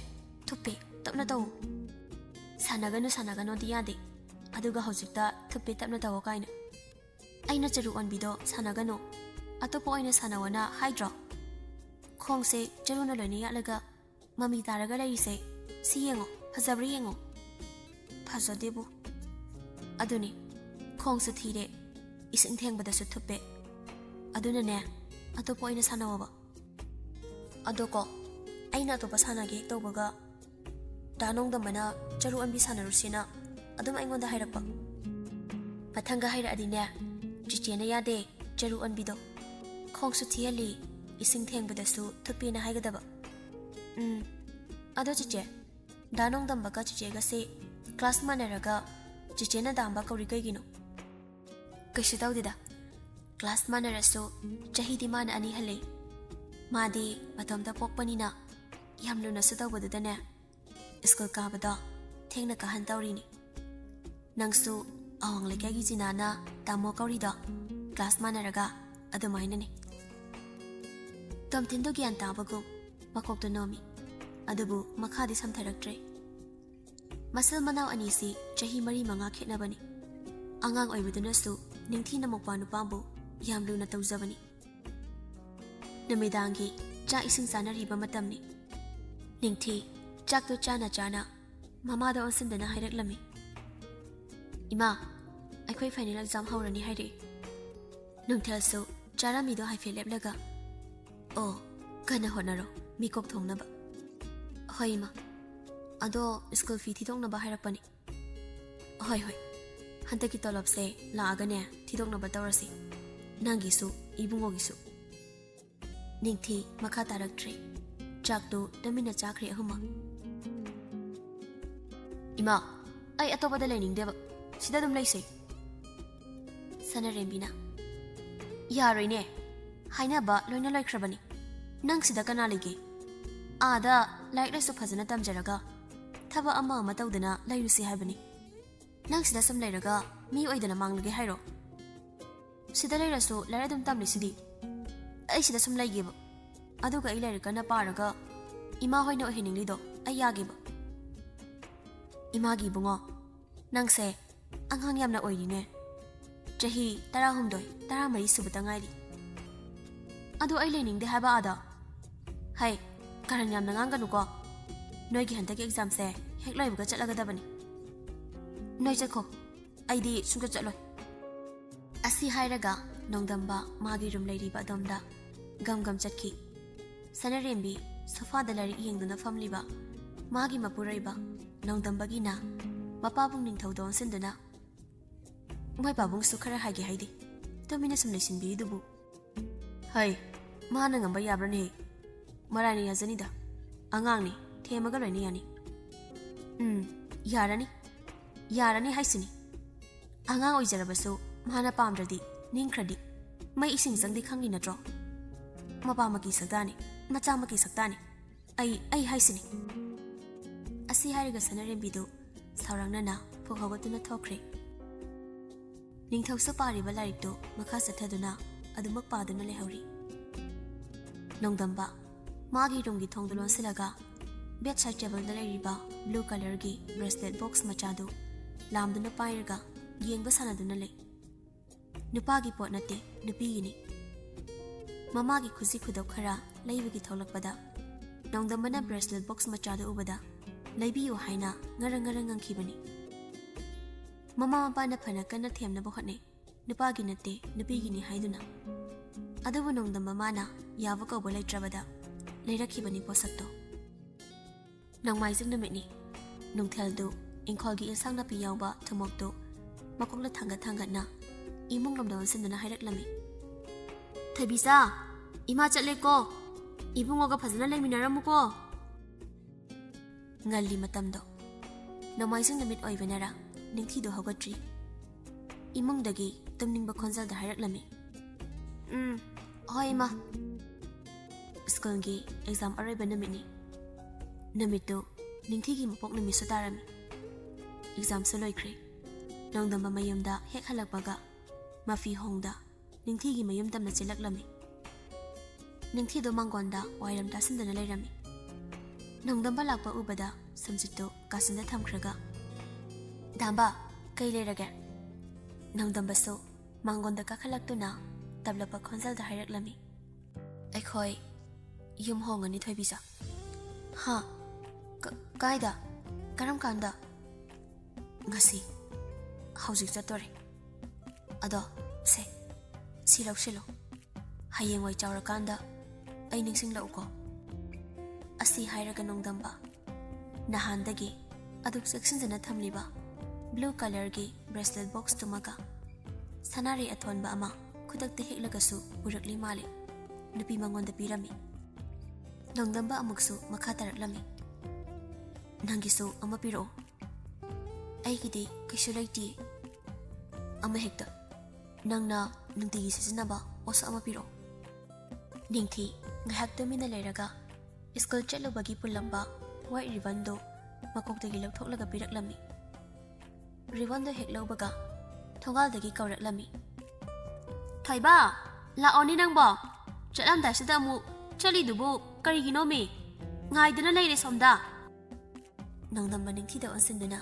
ꯊꯨꯞꯄꯦ, ꯇꯞꯅ ꯇꯧ꯫" "ꯁꯥꯟꯅꯒꯅꯨ, ꯁꯥꯟꯅꯒꯅꯣꯗꯤ ꯌꯥꯗꯦ, ꯑꯗꯨꯒ ꯍꯧꯖꯤꯛꯇ ꯊꯨꯞꯄꯦ, ꯇꯞꯅ ꯇꯧꯑꯣ ꯀꯥꯏꯅ꯫ ꯑꯩꯅ ꯆꯔꯨ ꯑꯣꯟꯕꯤꯗꯣ ꯁꯥꯟꯅꯒꯅꯨ, ꯑꯇꯣꯞꯄ ꯑꯣꯏꯅ ꯁꯥꯟꯅꯧꯑꯅ ꯍꯥꯏꯗ꯭ꯔꯣ? ꯈꯣꯡꯁꯦ ꯆꯔꯨꯅ ꯂꯣꯏꯅ ꯌꯥꯠꯂꯒ ꯃꯃꯤ ꯇꯥꯔꯒ ꯂꯩꯔꯤꯁꯦ ꯁꯤ ꯌꯦꯡꯉꯣ꯫" ꯐꯖꯕ꯭ꯔꯥ ꯌꯦꯡꯉꯣ꯫ ꯐꯖꯗꯦꯕꯨ꯫ ꯑꯗꯨꯅꯤ, ꯈꯣꯡꯁꯨ ꯊꯤꯔꯦ, ꯏꯁꯤꯡ ꯊꯦꯡꯕꯗꯁꯨ ꯊꯨꯞꯄꯦ꯫ ꯑꯗꯨꯅꯅꯦ, ꯑꯇꯣꯞꯄ ꯑꯣꯏꯅ ꯁꯥꯟꯅꯧꯕ꯫ ꯑꯗꯣ ꯀꯣ, ꯑꯩꯅ ꯑꯇꯣꯞꯄ ꯁꯥꯟꯅꯒꯦ ꯍꯦꯛ ꯇꯧꯕꯒ, ꯗꯥ ꯅꯣꯡꯗꯝꯕꯅ ꯆꯔꯨ ꯑꯣꯟꯕꯤ ꯁꯥꯟꯅꯔꯨꯁꯤꯅ ꯑꯗꯨꯝ ꯑꯩꯉꯣꯟꯗ ꯍꯥꯏꯔꯛꯄ꯫ ꯃꯊꯪꯒ ꯍꯥꯏꯔꯛꯑꯗꯤꯅꯦ, ꯆꯤꯆꯦꯅ ꯌꯥꯗꯦ, ꯆꯔꯨ ꯑꯣꯟꯕꯤꯗꯣ꯫ ꯈꯣꯡꯁꯨ ꯊꯤꯍꯜꯂꯤ, ꯏꯁꯤꯡ ꯊꯦꯡꯕꯗꯁꯨ ꯊꯨꯞꯄꯦꯅ ꯍꯥꯏꯒꯗꯕ꯫ ꯎꯝ, ꯑꯗꯣ ꯆꯤꯆꯦ, ꯗꯥ ꯅꯣꯡꯗꯝꯕꯒ ꯆꯤꯆꯦꯒꯁꯦ ꯀ꯭ꯂꯥꯁ ꯃꯥꯟꯅꯔꯒ ꯆꯤꯆꯦꯅ ꯗꯥꯝꯕ ꯀꯧꯔꯤ ꯀꯩꯒꯤꯅꯣ? ꯀꯩꯁꯨ ꯇꯧꯗꯦꯗ꯫ ꯀ꯭ꯂꯥꯁ ꯃꯥꯟꯅꯔꯁꯨ ꯆꯍꯤꯗꯤ ꯃꯥꯅ ꯑꯅꯤ ꯍꯜꯂꯦ꯫ ꯃꯥꯗꯤ ꯃꯇꯣꯝꯇ ꯄꯣꯛꯄꯅꯤꯅ ꯌꯥꯝ ꯂꯨꯅꯁꯨ ꯇꯧꯕꯗꯨꯗꯅꯦ, ꯁ꯭ꯀꯨꯜ ꯀꯥꯕꯗꯣ ꯊꯦꯡꯅ ꯀꯥꯍꯟ ꯇꯧꯔꯤꯅꯤ꯫ ꯅꯪꯁꯨ ꯑꯋꯥꯡ ꯂꯩꯀꯥꯏꯒꯤ ꯖꯤꯅꯥꯅ ꯇꯥꯃꯣ ꯀꯧꯔꯤꯗꯣ ꯀ꯭ꯂꯥꯁ ꯃꯥꯟꯅꯔꯒ ꯑꯗꯨꯃꯥꯏꯅꯅꯦ꯫ ꯇꯣꯝꯊꯤꯟꯗꯣ ꯒ꯭ꯌꯥꯟ ꯇꯥꯕꯒꯨꯝ ꯃꯀꯣꯛꯇꯣ ꯅꯣꯝꯃꯤ꯫ ꯑꯗꯨꯕꯨ ꯃꯈꯥꯗꯤ ꯁꯝꯊꯔꯛꯇ꯭ꯔꯦ꯫ ꯃꯆꯤꯜ ꯃꯅꯥꯎ ꯑꯅꯤꯁꯤ ꯆꯍꯤ ꯃꯔꯤ ꯃꯉꯥ ꯈꯦꯠꯅꯕꯅꯤ꯫ ꯑꯉꯥꯡ ꯑꯣꯏꯕꯗꯨꯅꯁꯨ ꯅꯤꯡꯊꯤꯅ ꯃꯧꯄ꯭ꯋꯥ ꯅꯨꯄꯥꯕꯨ ꯌꯥꯝ ꯂꯨꯅ ꯇꯧꯖꯕꯅꯤ꯫ ꯅꯨꯃꯤꯗꯥꯡꯒꯤ ꯆꯥꯛ ꯏꯁꯤꯡ ꯆꯥꯅꯔꯤꯕ ꯃꯇꯝꯅꯤ꯫ ꯅꯤꯡꯊꯤ ꯆꯥꯛꯇꯣ ꯆꯥꯅ ꯆꯥꯅ ꯃꯃꯥꯗ ꯑꯣꯟꯁꯤꯟꯗꯨꯅ ꯍꯥꯏꯔꯛꯂꯝꯃꯤ, "ꯏꯃꯥ, ꯑꯩꯈꯣꯏ ꯐꯥꯏꯅꯦꯜ ꯑꯦꯛꯖꯥꯝ ꯍꯧꯔꯅꯤ ꯍꯥꯏꯔꯛꯏ꯫" ꯅꯨꯡꯊꯤꯜꯁꯨ ꯆꯥꯔꯝꯃꯤꯗꯣ ꯍꯥꯏꯐꯦꯠ ꯂꯦꯞꯂꯒ, "ꯑꯣ, ꯀꯟꯅ ꯍꯣꯠꯅꯔꯣ, ꯃꯤꯀꯣꯛ ꯊꯣꯡꯅꯕ꯫" "ꯍꯣꯏ, ꯏꯃꯥ꯫ ꯑꯗꯣ ꯁ꯭ꯀꯨꯜ ꯐꯤ ꯊꯤꯗꯣꯛꯅꯕ ꯍꯥꯏꯔꯛꯄꯅꯤ꯫" "ꯍꯣꯏ, ꯍꯣꯏ꯫ ꯍꯟꯗꯛꯀꯤ ꯇꯣꯂꯣꯞꯁꯦ ꯂꯥꯛꯑꯒꯅꯦ ꯊꯤꯗꯣꯛꯅꯕ ꯇꯧꯔꯁꯤ꯫ ꯅꯪꯒꯤꯁꯨ, ꯏꯕꯨꯡꯉꯣꯒꯤꯁꯨ꯫" ꯅꯤꯡꯊꯤ ꯃꯈꯥ ꯇꯥꯔꯛꯇ꯭ꯔꯦ꯫ ꯆꯥꯛꯇꯨ ꯇꯨꯃꯤꯟꯅ ꯆꯥꯈ꯭ꯔꯦ ꯑꯍꯨꯝꯃꯛ꯫ "ꯏꯃꯥ, ꯑꯩ ꯑꯇꯣꯞꯄꯗ ꯂꯩꯅꯤꯡꯗꯦꯕ꯫ ꯁꯤꯗ ꯑꯗꯨꯝ ꯂꯩꯁꯦ꯫" ꯁꯅꯔꯦꯝꯕꯤꯅ, "ꯌꯥꯔꯣꯏꯅꯦ꯫ ꯍꯥꯏꯅꯕ ꯂꯣꯏꯅ ꯂꯣꯏꯈ꯭ꯔꯕꯅꯤ꯫ ꯅꯪ ꯁꯤꯗ ꯀꯅꯥ ꯂꯩꯒꯦ? ꯑꯥꯗ ꯂꯥꯏꯔꯤꯛ ꯂꯥꯏꯁꯨ ꯐꯖꯅ ꯇꯝꯖꯔꯒ ꯊꯕꯛ ꯑꯃ ꯑꯃ ꯇꯧꯗꯅ ꯂꯩꯔꯨꯁꯤ ꯍꯥꯏꯕꯅꯤ꯫ ꯅꯪ ꯁꯤꯗ ꯁꯨꯝ ꯂꯩꯔꯒ ꯃꯤ ꯑꯣꯏꯗꯅ ꯃꯥꯡꯂꯒꯦ ꯍꯥꯏꯔꯣ? ꯁꯤꯗ ꯂꯩꯔꯁꯨ ꯂꯥꯏꯔꯤꯛ ꯑꯗꯨꯝ ꯇꯝꯂꯤꯁꯤꯗꯤ꯫ ꯑꯩ ꯁꯤꯗ ꯁꯨꯝ ꯂꯩꯒꯦꯕ꯫ ꯑꯗꯨꯒ ꯑꯩ ꯂꯥꯏꯔꯤꯛ ꯀꯟꯅ ꯄꯥꯔꯒ ꯏꯃꯥ ꯍꯣꯏꯅ ꯑꯣꯏꯍꯟꯅꯤꯡꯂꯤꯗꯣ ꯑꯩ ꯌꯥꯒꯦꯕ꯫" "ꯏꯃꯥꯒꯤ ꯏꯕꯨꯡꯉꯣ, ꯅꯪꯁꯦ ꯑꯉꯥꯡ ꯌꯥꯝꯅ ꯑꯣꯏꯔꯤꯅꯦ꯫ ꯆꯍꯤ ꯇꯔꯥꯍꯨꯝꯗꯣꯏ, ꯇꯔꯥꯃꯔꯤ ꯁꯨꯕꯇ ꯉꯥꯏꯔꯤ꯫ ꯑꯗꯨ ꯑꯩ ꯂꯩꯅꯤꯡꯗꯦ ꯍꯥꯏꯕ ꯑꯥꯗ꯫" "ꯍꯩ, ꯀꯔꯟ ꯌꯥꯝꯅ ꯉꯥꯡꯒꯅꯨꯀꯣ꯫ ꯅꯣꯏꯒꯤ ꯍꯟꯗꯛꯀꯤ ꯑꯦꯛꯖꯥꯝꯁꯦ ꯍꯦꯛ ꯂꯣꯏꯕꯒ ꯆꯠꯂꯒꯗꯕꯅꯤ꯫ ꯅꯣꯏ ꯆꯠꯈꯣ, ꯑꯩꯗꯤ ꯁꯨꯡꯆꯠ ꯆꯠꯂꯣꯏ꯫ ꯑꯁꯤ ꯍꯥꯏꯔꯒ ꯅꯣꯡꯗꯝꯕ ꯃꯥꯒꯤ ꯔꯨꯝ ꯂꯩꯔꯤꯕ ꯑꯗꯣꯝꯗ ꯒꯝ ꯒꯝ ꯆꯠꯈꯤ꯫ ꯁꯅꯔꯦꯝꯕꯤ ꯁꯣꯐꯥꯗ ꯂꯥꯏꯔꯤꯛ ꯌꯦꯡꯗꯨꯅ ꯐꯝꯂꯤꯕ ꯃꯥꯒꯤ ꯃꯄꯨꯔꯣꯏꯕ ꯅꯣꯡꯗꯝꯕꯒꯤꯅ ꯃꯄꯥꯕꯨꯡ ꯅꯤꯡꯊꯧꯗ ꯑꯣꯟꯁꯤꯟꯗꯨꯅ, "ꯃꯣꯏ ꯄꯥꯕꯨꯡꯁꯨ ꯈꯔ ꯍꯥꯏꯒꯦ ꯍꯥꯏꯗꯦ, ꯇꯨꯃꯤꯟꯅ ꯁꯨꯝ ꯂꯩꯁꯤꯟꯕꯤꯔꯤꯗꯨꯕꯨ?" "ꯍꯩ, ꯃꯥꯅ ꯉꯝꯕ ꯌꯥꯕ꯭ꯔꯅꯦ? ꯃꯔꯥꯏꯅ ꯌꯥꯖꯅꯤꯗ꯫ ꯑꯉꯥꯡꯅꯤ, ꯊꯦꯝꯃꯒ ꯂꯣꯏꯅ ꯌꯥꯅꯤ꯫" "ꯎꯝ, ꯌꯥꯔꯅꯤ꯫ ꯌꯥꯔꯅꯤ ꯍꯥꯏꯁꯤꯅꯤ꯫ ꯑꯉꯥꯡ ꯑꯣꯏꯖꯔꯕꯁꯨ ꯃꯥꯅ ꯄꯥꯝꯗ꯭ꯔꯗꯤ, ꯅꯤꯡꯈ꯭ꯔꯗꯤ, ꯃꯩ ꯏꯁꯤꯡ ꯆꯪꯗꯦ ꯈꯪꯂꯤ ꯅꯠꯇ꯭ꯔꯣ? ꯃꯄꯥꯃꯛꯀꯤ ꯁꯛꯇꯥꯅꯤ, ꯃꯆꯥꯃꯛꯀꯤ ꯁꯛꯇꯥꯅꯤ꯫ ꯑꯩ, ꯑꯩ ꯍꯥꯏꯁꯤꯅꯤ꯫" ꯑꯁꯤ ꯍꯥꯏꯔꯒ ꯁꯅꯔꯦꯝꯕꯤꯗꯨ ꯁꯥꯎꯔꯥꯡꯅꯅ ꯐꯨꯛ ꯍꯧꯒꯠꯇꯨꯅ ꯊꯣꯛꯈ꯭ꯔꯦ꯫ ꯅꯤꯡꯊꯧꯁꯨ ꯄꯥꯔꯤꯕ ꯂꯥꯏꯔꯤꯛꯇꯨ ꯃꯈꯥ ꯆꯠꯊꯗꯨꯅ ꯑꯗꯨꯃꯛ ꯄꯥꯗꯨꯅ ꯂꯩꯍꯧꯔꯤ꯫ ꯅꯣꯡꯗꯝꯕ ꯃꯥꯒꯤ ꯔꯨꯝꯒꯤ ꯊꯣꯡꯗꯨ ꯂꯣꯟꯁꯤꯜꯂꯒ bedside tableꯗ ꯂꯩꯔꯤꯕ blue colourꯒꯤ bracelet box ꯃꯆꯥꯗꯨ ꯂꯥꯝꯗꯨꯅ ꯄꯥꯏꯔꯒ ꯌꯦꯡꯕ ꯁꯥꯟꯅꯗꯨꯅ ꯂꯩ꯫ ꯅꯨꯄꯥꯒꯤ ꯄꯣꯠ ꯅꯠꯇꯦ, ꯅꯨꯄꯤꯒꯤꯅꯤ꯫ ꯃꯃꯥꯒꯤ ꯈꯨꯖꯤ ꯈꯨꯗꯣꯞ ꯈꯔ ꯂꯩꯕꯒꯤ ꯊꯣꯛꯂꯛꯄꯗ ꯅꯣꯡꯗꯝꯕꯅ bracelet box ꯃꯆꯥꯗꯨ ꯎꯕꯗ ꯂꯩꯕꯤꯌꯨ ꯍꯥꯏꯅ ꯉꯔꯪ ꯉꯔꯪ ꯉꯪꯈꯤꯕꯅꯤ꯫ ꯃꯃꯥ ꯃꯄꯥꯅ ꯐꯅ ꯀꯟꯅ ꯊꯦꯝꯅꯕ ꯍꯣꯠꯅꯩ, ꯅꯨꯄꯥꯒꯤ ꯅꯠꯇꯦ, ꯅꯨꯄꯤꯒꯤꯅꯤ ꯍꯥꯏꯗꯨꯅ꯫ ꯑꯗꯨꯕꯨ ꯅꯣꯡꯗꯝꯕ ꯃꯥꯅ ꯌꯥꯕ ꯀꯧꯕ ꯂꯩꯇ꯭ꯔꯕꯗ ꯂꯩꯔꯛꯈꯤꯕꯅꯤ ꯄꯣꯠꯁꯛꯇꯣ꯫ ꯅꯣꯡꯃꯥꯏꯖꯤꯡ ꯅꯨꯃꯤꯠꯅꯤ꯫ ꯅꯨꯡꯊꯤꯜꯗꯨ ꯏꯪꯈꯣꯜꯒꯤ ꯏꯟꯁꯥꯡ ꯅꯥꯄꯤ ꯌꯥꯎꯕ ꯊꯨꯝꯃꯣꯛꯇꯨ ꯃꯀꯣꯛꯅ ꯊꯥꯡꯒꯠ ꯊꯥꯡꯒꯠꯅ ꯏꯃꯨꯡ ꯂꯣꯝꯗ ꯑꯣꯟꯁꯤꯟꯗꯨꯅ ꯍꯥꯏꯔꯛꯂꯝꯃꯤ꯫ "ꯊꯣꯏꯕꯤꯆꯥ, ꯏꯃꯥ ꯆꯠꯂꯦꯀꯣ꯫ ꯏꯕꯨꯡꯉꯣꯒ ꯐꯖꯅ ꯂꯩꯃꯤꯟꯅꯔꯝꯃꯨꯀꯣ꯫" ꯉꯜꯂꯤ ꯃꯇꯝꯗꯣ꯫ ꯅꯣꯡꯃꯥꯏꯖꯤꯡ ꯅꯨꯃꯤꯠ ꯑꯣꯏꯕꯅꯔ ꯅꯤꯡꯊꯤꯗꯨ ꯍꯧꯒꯠꯇ꯭ꯔꯤ꯫ ꯏꯃꯨꯡꯗꯒꯤ ꯇꯨꯝꯅꯤꯡꯕ ꯈꯣꯟꯖꯦꯜꯗ ꯍꯥꯏꯔꯛꯂꯝꯃꯤ꯫ "ꯎꯝ, ꯍꯣꯏ ꯏꯃꯥ꯫" ꯁ꯭ꯀꯨꯜꯒꯤ exam ꯑꯔꯣꯏꯕ ꯅꯨꯃꯤꯠꯅꯤ꯫ ꯅꯨꯃꯤꯠꯇꯨ ꯅꯤꯡꯊꯤꯒꯤ ꯃꯄꯣꯛ ꯅꯨꯃꯤꯠꯁꯨ ꯇꯥꯔꯝꯃꯤ꯫ Examꯁꯨ ꯂꯣꯏꯈ꯭ꯔꯦ꯫ ꯅꯣꯡꯗꯝꯕ ꯃꯌꯨꯝꯗ ꯍꯦꯛ ꯍꯜꯂꯛꯄꯒ ꯃꯐꯤ ꯍꯣꯡꯗ ꯅꯤꯡꯊꯤꯒꯤ ꯃꯌꯨꯝ ꯇꯝꯅ ꯆꯦꯜꯂꯛꯂꯝꯃꯤ꯫ ꯅꯤꯡꯊꯤꯗꯨ ꯃꯥꯡꯒꯣꯟꯗ ꯋꯥꯏꯔꯝ ꯇꯥꯁꯤꯟꯗꯨꯅ ꯂꯩꯔꯝꯃꯤ꯫ ꯅꯣꯡꯗꯝꯕ ꯂꯥꯛꯄ ꯎꯕꯗ ꯁꯝꯖꯤꯠꯇꯨ ꯀꯥꯆꯤꯟꯗ ꯊꯝꯈ꯭ꯔꯒ, "ꯗꯥꯝꯕ, ꯀꯩ ꯂꯩꯔꯒꯦ?" ꯅꯣꯡꯗꯝꯕꯁꯨ ꯃꯥꯡꯒꯣꯟꯗ ꯀꯥꯈꯠꯂꯛꯇꯨꯅ ꯇꯞꯂꯕ ꯈꯣꯟꯖꯦꯜꯗ ꯍꯥꯏꯔꯛꯂꯝꯃꯤ꯫ "ꯑꯩꯈꯣꯏ ꯌꯨꯝ ꯍꯣꯡꯉꯅꯤ ꯊꯣꯏꯕꯤꯆꯥ꯫" "ꯍꯥ? ꯀ-, "ꯀꯥꯏꯗ? ꯀꯔꯝ ꯀꯥꯟꯗ?" "ꯉꯁꯤ꯫ ꯍꯧꯖꯤꯛ ꯆꯠꯇꯣꯔꯦ꯫ ꯑꯗꯣ, ꯁꯦ, ꯁꯤ ꯂꯧꯁꯤꯜꯂꯣ꯫ ꯍꯌꯦꯡꯋꯥꯏ ꯆꯥꯎꯔꯀꯥꯟꯗ ꯑꯩ ꯅꯤꯡꯁꯤꯡꯂꯛꯎꯀꯣ꯫" ꯑꯁꯤ ꯍꯥꯏꯔꯒ ꯅꯣꯡꯗꯝꯕ ꯅꯍꯥꯟꯗꯒꯤ ꯑꯗꯨꯛ ꯆꯦꯛꯁꯤꯟꯖꯅ ꯊꯝꯂꯤꯕ blue colourꯒꯤ bracelet boxꯇꯨꯃꯒ ꯁꯅꯥꯔꯩ ꯑꯊꯣꯟꯕ ꯑꯃ ꯈꯨꯗꯛꯇ ꯍꯦꯛꯂꯒꯁꯨ ꯄꯨꯔꯛꯂꯤ ꯃꯥꯜꯂꯤ꯫ ꯅꯨꯄꯤ ꯃꯉꯣꯟꯗ ꯄꯤꯔꯝꯃꯤ꯫ ꯅꯣꯡꯗꯝꯕ ꯑꯃꯨꯛꯁꯨ ꯃꯈꯥ ꯇꯥꯔꯛꯂꯝꯃꯤ, "ꯅꯪꯒꯤꯁꯨ ꯑꯃ ꯄꯤꯔꯛꯑꯣ꯫" "ꯑꯩꯒꯤꯗꯤ ꯀꯩꯁꯨ ꯂꯩꯇꯤꯌꯦ꯫" "ꯑꯃ ꯍꯦꯛꯇ, ꯅꯪꯅ ꯅꯨꯡꯇꯤꯒꯤ ꯁꯤꯖꯤꯟꯅꯕ ꯄꯣꯠꯁꯛ ꯑꯃ ꯄꯤꯔꯛꯑꯣ꯫" ꯅꯤꯡꯊꯤ ꯉꯥꯏꯍꯥꯛ ꯇꯨꯃꯤꯟꯅ ꯂꯩꯔꯒ ꯁ꯭ꯀꯨꯜ ꯆꯠꯂꯨꯕꯒꯤ ꯄꯨꯜꯂꯝꯕ white ribbonꯗꯨ ꯃꯀꯣꯛꯇꯒꯤ ꯂꯧꯊꯣꯛꯂꯒ ꯄꯤꯔꯛꯂꯝꯃꯤ꯫ Ribbonꯗꯨ ꯍꯦꯛ ꯂꯧꯕꯒ ꯊꯣꯡꯒꯥꯜꯗꯒꯤ ꯀꯧꯔꯛꯂꯝꯃꯤ, "ꯊꯣꯏꯕ, ꯂꯥꯛꯑꯣꯅꯦ ꯅꯪꯕꯣ꯫ ꯆꯠꯂꯝꯗꯥꯏꯁꯤꯗ ꯑꯃꯨꯛ ꯆꯠꯂꯤꯗꯨꯕꯨ ꯀꯔꯤꯒꯤꯅꯣꯃꯤ? ꯉꯥꯏꯗꯨꯅ ꯂꯩꯔꯦ ꯁꯣꯝꯗ꯫" ꯅꯣꯡꯗꯝꯕ ꯅꯤꯡꯊꯤꯗ ꯑꯣꯟꯁꯤꯟꯗꯨꯅ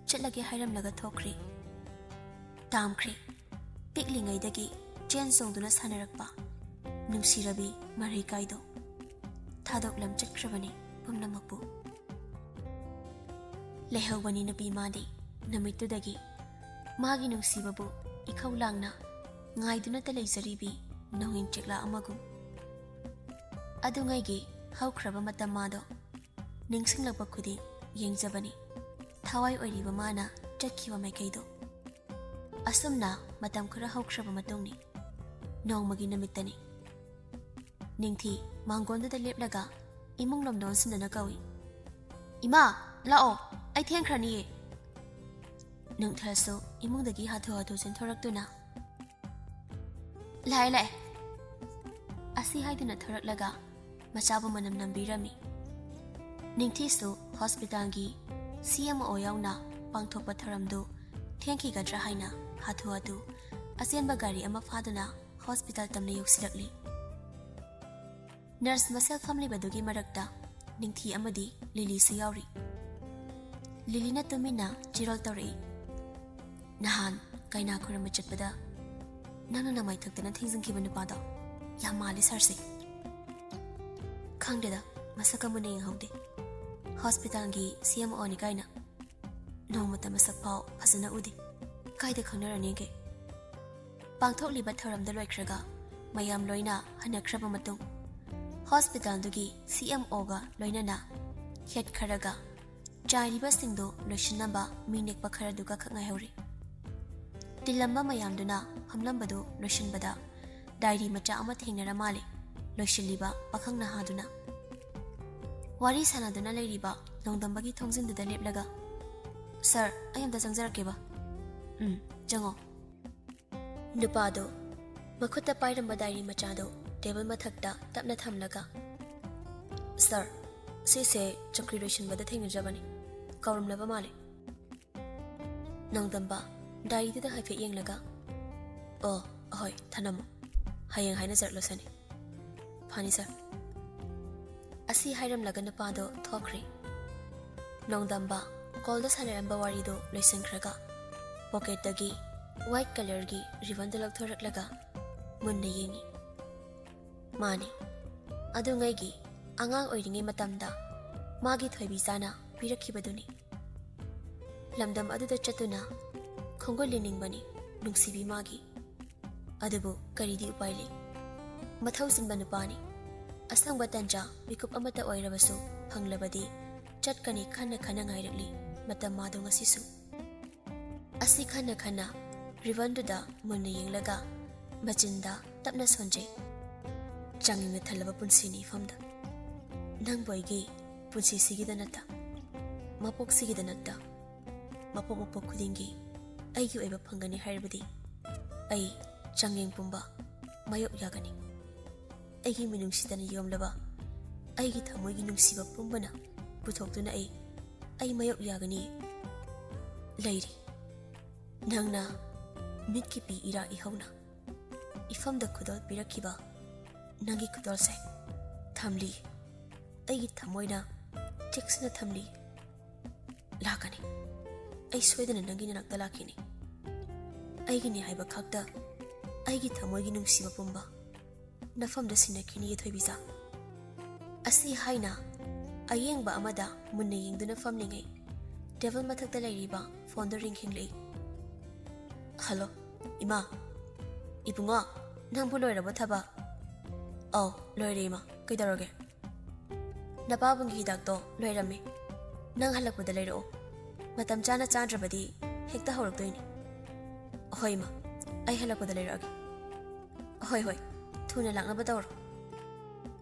ꯆꯠꯂꯒꯦ ꯍꯥꯏꯔꯝꯂꯒ ꯊꯣꯛꯈ꯭ꯔꯦ꯫ ꯇꯥꯝꯈ꯭ꯔꯦ꯫ ꯄꯤꯛꯂꯤꯉꯩꯗꯒꯤ ꯆꯦꯟ ꯆꯣꯡꯗꯨꯅ ꯁꯥꯟꯅꯔꯛꯄ ꯅꯨꯡꯁꯤꯔꯕꯤ ꯃꯔꯩꯀꯥꯏꯗꯣ ꯊꯥꯗꯣꯛꯂꯝ ꯆꯠꯈ꯭ꯔꯕꯅꯤ ꯄꯨꯝꯅꯃꯛꯄꯨ꯫ ꯂꯩꯍꯧꯕꯅꯤ ꯅꯨꯄꯤ ꯃꯥꯗꯤ ꯅꯨꯃꯤꯠꯇꯨꯗꯒꯤ ꯃꯥꯒꯤ ꯅꯨꯡꯁꯤꯕꯕꯨ ꯏꯈꯧ ꯂꯥꯡꯅ ꯉꯥꯏꯗꯨꯅꯇ ꯂꯩꯖꯔꯤꯕꯤ ꯅꯣꯡꯏꯟ ꯆꯦꯛꯂꯥ ꯑꯃꯒꯨꯝ꯫ ꯑꯗꯨꯉꯩꯒꯤ ꯍꯧꯈ꯭ꯔꯕ ꯃꯇꯝ ꯃꯥꯗꯣ ꯅꯤꯡꯁꯤꯡꯂꯛꯄ ꯈꯨꯗꯤꯡ ꯌꯦꯡꯖꯕꯅꯤ ꯊꯋꯥꯏ ꯑꯣꯏꯔꯤꯕ ꯃꯥꯅ ꯆꯠꯈꯤꯕ ꯃꯥꯏꯀꯩꯗꯣ꯫ ꯑꯁꯨꯝꯅ ꯃꯇꯝ ꯈꯔ ꯍꯧꯈ꯭ꯔꯕ ꯃꯇꯨꯡꯅꯤ꯫ ꯅꯣꯡꯃꯒꯤ ꯅꯨꯃꯤꯠꯇꯅꯤ꯫ ꯅꯤꯡꯊꯤ ꯃꯥꯡꯒꯣꯟꯗꯨꯗ ꯂꯦꯞꯂꯒ ꯏꯃꯨꯡ ꯂꯣꯝꯗ ꯑꯣꯟꯁꯤꯟꯗꯨꯅ ꯀꯧꯏ, "ꯏꯃꯥ, ꯂꯥꯛꯑꯣ, ꯑꯩ ꯊꯦꯡꯈ꯭ꯔꯅꯤꯌꯦ꯫" ꯅꯨꯡꯊꯤꯜꯁꯨ ꯏꯃꯨꯡꯗꯒꯤ ꯍꯥꯊꯨ ꯍꯥꯊꯨ ꯆꯦꯟꯊꯣꯔꯛꯇꯨꯅ, "ꯂꯥꯛꯑꯦ, ꯂꯥꯛꯑꯦ" ꯑꯁꯤ ꯍꯥꯏꯗꯨꯅ ꯊꯣꯔꯛꯂꯒ ꯃꯆꯥꯕꯨ ꯃꯅꯝ ꯅꯝꯕꯤꯔꯝꯃꯤ꯫ ꯅꯤꯡꯊꯤꯁꯨ ꯍꯣꯁꯄꯤꯇꯥꯜꯒꯤ ꯁꯤ ꯑꯦꯝ ꯑꯣ ꯌꯥꯎꯅ ꯄꯥꯡꯊꯣꯛꯄ ꯊꯧꯔꯝꯗꯨ ꯊꯦꯡꯈꯤꯒꯗ꯭ꯔꯥ ꯍꯥꯏꯅ ꯍꯥꯊꯨ ꯍꯥꯊꯨ ꯑꯆꯦꯟꯕ ꯒꯥꯔꯤ ꯑꯃ ꯐꯥꯗꯨꯅ ꯍꯣꯁꯄꯤꯇꯥꯜ ꯇꯝꯅ ꯌꯧꯁꯤꯜꯂꯛꯂꯤ꯫ ꯅꯔꯁ ꯃꯁꯦꯜ ꯐꯝꯂꯤꯕꯗꯨꯒꯤ ꯃꯔꯛꯇ ꯅꯤꯡꯊꯤ ꯑꯃꯗꯤ ꯂꯤꯂꯤꯁꯨ ꯌꯥꯎꯔꯤ꯫ ꯂꯤꯂꯤꯅ ꯇꯨꯃꯤꯟꯅ ꯆꯤꯔꯣꯜ ꯇꯧꯔꯛꯏ, "ꯅꯍꯥꯟ ꯀꯩꯅꯥ ꯈꯨꯔꯨꯝꯕ ꯆꯠꯄꯗ ꯅꯪꯅ ꯅꯃꯥꯏ ꯊꯛꯇꯅ ꯊꯦꯡꯖꯤꯟꯈꯤꯕ ꯅꯨꯄꯥꯗꯣ ꯌꯥꯝ ꯃꯥꯜꯂꯤ ꯁꯥꯔꯁꯦ꯫" "ꯈꯪꯗꯦꯗ, ꯃꯁꯛꯀ ꯃꯨꯟꯅ ꯌꯦꯡꯍꯧꯗꯦ꯫ ꯍꯣꯁꯄꯤꯇꯥꯜꯒꯤ ꯁꯤ ꯑꯦꯝ ꯑꯣꯅꯤ ꯀꯥꯏꯅ꯫ ꯅꯣꯡꯃꯇ ꯃꯁꯛ ꯐꯥꯎ ꯐꯖꯅ ꯎꯗꯦ꯫ ꯀꯥꯏꯗ ꯈꯪꯅꯔꯅꯤꯒꯦ? ꯄꯥꯡꯊꯣꯛꯂꯤꯕ ꯊꯧꯔꯝꯗ ꯂꯣꯏꯈ꯭ꯔꯒ ꯃꯌꯥꯝ ꯂꯣꯏꯅ ꯍꯟꯅꯈ꯭ꯔꯕ ꯃꯇꯨꯡ, ꯍꯣꯁꯄꯤꯇꯥꯜꯗꯨꯒꯤ ꯁꯤ ꯑꯦꯝ ꯑꯣꯒ ꯂꯣꯏꯅꯅ ꯍꯦꯠ ꯈꯔꯒ ꯆꯥꯏꯔꯤꯕꯁꯤꯡꯗꯨ ꯂꯣꯏꯁꯤꯟꯅꯕ ꯃꯤ ꯅꯦꯛꯄ ꯈꯔꯗꯨꯒ ꯈꯛ ꯉꯥꯏꯍꯧꯔꯦ꯫ ꯇꯤꯜꯂꯝꯕ ꯃꯌꯥꯝꯗꯨꯅ ꯐꯝꯂꯝꯕꯗꯨ ꯂꯣꯏꯁꯤꯟꯕꯗ ꯗꯥꯏꯔꯤ ꯃꯆꯥ ꯑꯃ ꯊꯦꯡꯅꯔ ꯃꯥꯜꯂꯦ ꯂꯣꯏꯁꯤꯜꯂꯤꯕ ꯄꯥꯈꯪ ꯅꯍꯥꯗꯨꯅ꯫ ꯋꯥꯔꯤ ꯁꯥꯟꯅꯗꯨꯅ ꯂꯩꯔꯤꯕ ꯅꯣꯡꯗꯝꯕꯒꯤ ꯊꯣꯡꯖꯤꯟꯗꯨꯗ ꯂꯦꯞꯂꯒ, "ꯁꯥꯔ, ꯑꯩ ꯑꯝꯇ ꯆꯪꯖꯔꯛꯀꯦꯕ꯫" "ꯎꯝ, ꯆꯪꯉꯣ꯫" ꯅꯨꯄꯥꯗꯣ ꯃꯈꯨꯠꯇ ꯄꯥꯏꯔꯝꯕ ꯗꯥꯏꯔꯤ ꯃꯆꯥꯗꯣ ꯇꯦꯕꯜ ꯃꯊꯛꯇ ꯇꯞꯅ ꯊꯝꯂꯒ, "ꯁꯥꯔ, ꯁꯤꯁꯦ ꯆꯧꯀ꯭ꯔꯤ ꯂꯣꯏꯁꯤꯟꯕꯗ ꯊꯦꯡꯅꯖꯕꯅꯤ꯫ ꯀꯥꯎꯔꯝꯂꯕ ꯃꯥꯜꯂꯦ꯫" ꯅꯣꯡꯗꯝꯕ ꯗꯥꯏꯔꯤꯗꯨꯗ ꯍꯥꯏꯐꯦꯠ ꯌꯦꯡꯂꯒ, "ꯑꯣ, ꯑꯍꯣꯏ, ꯊꯅꯝꯃꯣ꯫ ꯍꯌꯦꯡ ꯍꯥꯏꯅꯖꯔꯛꯂꯁꯅꯤ꯫" "ꯐꯅꯤ, ꯁꯥꯔ꯫" ꯑꯁꯤ ꯍꯥꯏꯔꯝꯂꯒ ꯅꯨꯄꯥꯗꯣ ꯊꯣꯛꯈ꯭ꯔꯦ꯫ ꯅꯣꯡꯗꯝꯕ ꯀꯣꯜꯗ ꯁꯥꯟꯅꯔꯝꯕ ꯋꯥꯔꯤꯗꯨ ꯂꯣꯏꯁꯤꯟꯈ꯭ꯔꯒ, ꯄꯣꯀꯦꯠꯇꯒꯤ ꯋꯥꯏꯠ ꯀꯂꯔꯒꯤ ꯔꯤꯕꯟꯗꯨ ꯂꯧꯊꯣꯔꯛꯂꯒ ꯃꯨꯟꯅ ꯌꯦꯡꯉꯤ꯫ ꯃꯥꯅꯤ, ꯑꯗꯨꯉꯩꯒꯤ ꯑꯉꯥꯡ ꯑꯣꯏꯔꯤꯉꯩ ꯃꯇꯝꯗ ꯃꯥꯒꯤ ꯊꯣꯏꯕꯤꯆꯥꯅ ꯄꯤꯔꯛꯈꯤꯕꯗꯨꯅꯤ꯫ ꯂꯝꯗꯝ ꯑꯗꯨꯗ ꯆꯠꯇꯨꯅ ꯈꯣꯡꯒꯨꯜ ꯂꯤꯅꯤꯡꯕꯅꯤ ꯅꯨꯡꯁꯤꯕꯤ ꯃꯥꯒꯤ꯫ ꯑꯗꯨꯕꯨ ꯀꯔꯤꯗꯤ ꯎꯄꯥꯏ ꯂꯩ? ꯃꯊꯧ ꯆꯤꯟꯕ ꯅꯨꯄꯥꯅꯤ꯫ ꯑꯁꯪꯕ ꯇꯟꯖꯥ ꯃꯤꯀꯨꯞ ꯑꯃꯠꯇ ꯑꯣꯏꯔꯕꯁꯨ ꯐꯪꯂꯕꯗꯤ ꯆꯠꯀꯅꯤ ꯈꯟꯅ ꯈꯟꯅ ꯉꯥꯏꯔꯛꯂꯤ ꯃꯇꯝ ꯃꯥꯗꯣ ꯉꯁꯤꯁꯨ꯫ ꯑꯁꯤ ꯈꯟꯅ ꯈꯟꯅ ꯔꯤꯕꯟꯗꯨꯗ ꯃꯨꯟꯅ ꯌꯦꯡꯂꯒ ꯃꯆꯤꯟꯗ ꯇꯞꯅ ꯁꯣꯟꯖꯩ꯫ ꯆꯥꯡꯌꯦꯡꯅ ꯊꯜꯂꯕ ꯄꯨꯟꯁꯤꯅꯤ ꯏꯐꯝꯗ꯫ ꯅꯪꯕꯨ ꯑꯩꯒꯤ ꯄꯨꯟꯁꯤꯁꯤꯒꯤꯗ ꯅꯠꯇ, ꯃꯄꯣꯛꯁꯤꯒꯤꯗ ꯅꯠꯇ, ꯃꯄꯣꯛ ꯃꯄꯣꯛ ꯈꯨꯗꯤꯡꯒꯤ ꯑꯩꯒꯤ ꯑꯣꯏꯕ ꯐꯪꯒꯅꯤ ꯍꯥꯏꯔꯕꯗꯤ ꯑꯩ ꯆꯥꯡꯌꯦꯡ ꯄꯨꯝꯕ ꯃꯥꯌꯣꯛ ꯌꯥꯒꯅꯤ꯫ ꯑꯩꯒꯤ ꯃꯤꯅꯨꯡꯁꯤꯗꯅ ꯌꯣꯝꯂꯕ ꯑꯩꯒꯤ ꯊꯃꯣꯏꯒꯤ ꯅꯨꯡꯁꯤꯕ ꯄꯨꯝꯕꯅ ꯄꯨꯊꯣꯛꯇꯨꯅ ꯑꯩ, ꯑꯩ ꯃꯥꯌꯣꯛ ꯌꯥꯒꯅꯤ꯫ ꯂꯩꯔꯤ꯫ ꯅꯪꯅ ꯃꯤꯠꯀꯤ ꯄꯤ ꯏꯔꯥ ꯏꯍꯧꯅ ꯏꯐꯝꯗ ꯈꯨꯗꯣꯜ ꯄꯤꯔꯛꯈꯤꯕ ꯅꯪꯒꯤ ꯈꯨꯗꯣꯜꯁꯦ ꯊꯝꯂꯤ꯫ ꯑꯩꯒꯤ ꯊꯃꯣꯏꯅ ꯆꯦꯛꯁꯤꯟꯅ ꯊꯝꯂꯤ꯫ ꯂꯥꯛꯀꯅꯤ꯫ ꯑꯩ ꯁꯣꯏꯗꯅ ꯅꯪꯒꯤ ꯅꯥꯛꯇ ꯂꯥꯛꯈꯤꯅꯤ꯫ ꯑꯩꯒꯤꯅꯤ ꯍꯥꯏꯕ ꯈꯛꯇ ꯑꯩꯒꯤ ꯊꯃꯣꯏꯒꯤ ꯅꯨꯡꯁꯤꯕ ꯄꯨꯝꯕ ꯅꯐꯝꯗ ꯁꯤꯟꯅꯈꯤꯅꯤ, ꯊꯣꯏꯕꯤꯆꯥ꯫ ꯑꯁꯤ ꯍꯥꯏꯅ ꯑꯌꯦꯡꯕ ꯑꯃꯗ ꯃꯨꯟꯅ ꯌꯦꯡꯗꯨꯅ ꯐꯝꯂꯤꯉꯩ, ꯇꯦꯕꯜ ꯃꯊꯛꯇ ꯂꯩꯔꯤꯕ ꯐꯣꯟꯗꯨ ꯔꯤꯡ ꯈꯤꯡꯂꯛꯏ꯫ "ꯍꯜꯂꯣ, ꯏꯃꯥ꯫ ꯏꯕꯨꯡꯉꯣ, ꯅꯪꯕꯨ ꯂꯣꯏꯔꯕꯣ ꯊꯕꯛ?" "ꯑꯧ, ꯂꯣꯏꯔꯦ, ꯏꯃꯥ꯫ ꯀꯩꯗꯧꯔꯒꯦ?" "ꯅꯄꯥꯕꯨꯡꯒꯤ ꯍꯤꯗꯥꯛꯇꯣ ꯂꯣꯏꯔꯝꯃꯦ꯫ ꯅꯪ ꯍꯜꯂꯛꯄꯗ ꯂꯩꯔꯛꯑꯣ꯫ ꯃꯇꯝ ꯆꯥꯅ ꯆꯥꯗ꯭ꯔꯕꯗꯤ ꯍꯦꯛꯇ ꯍꯧꯔꯛꯇꯣꯏꯅꯤ꯫" "ꯍꯣꯏ, ꯏꯃꯥ꯫ ꯑꯩ ꯍꯜꯂꯛꯄꯗ ꯂꯩꯔꯛꯑꯒꯦ꯫" "ꯍꯣꯏ, ꯍꯣꯏ꯫ ꯊꯨꯅ ꯂꯥꯛꯅꯕ ꯇꯧꯔꯣ꯫"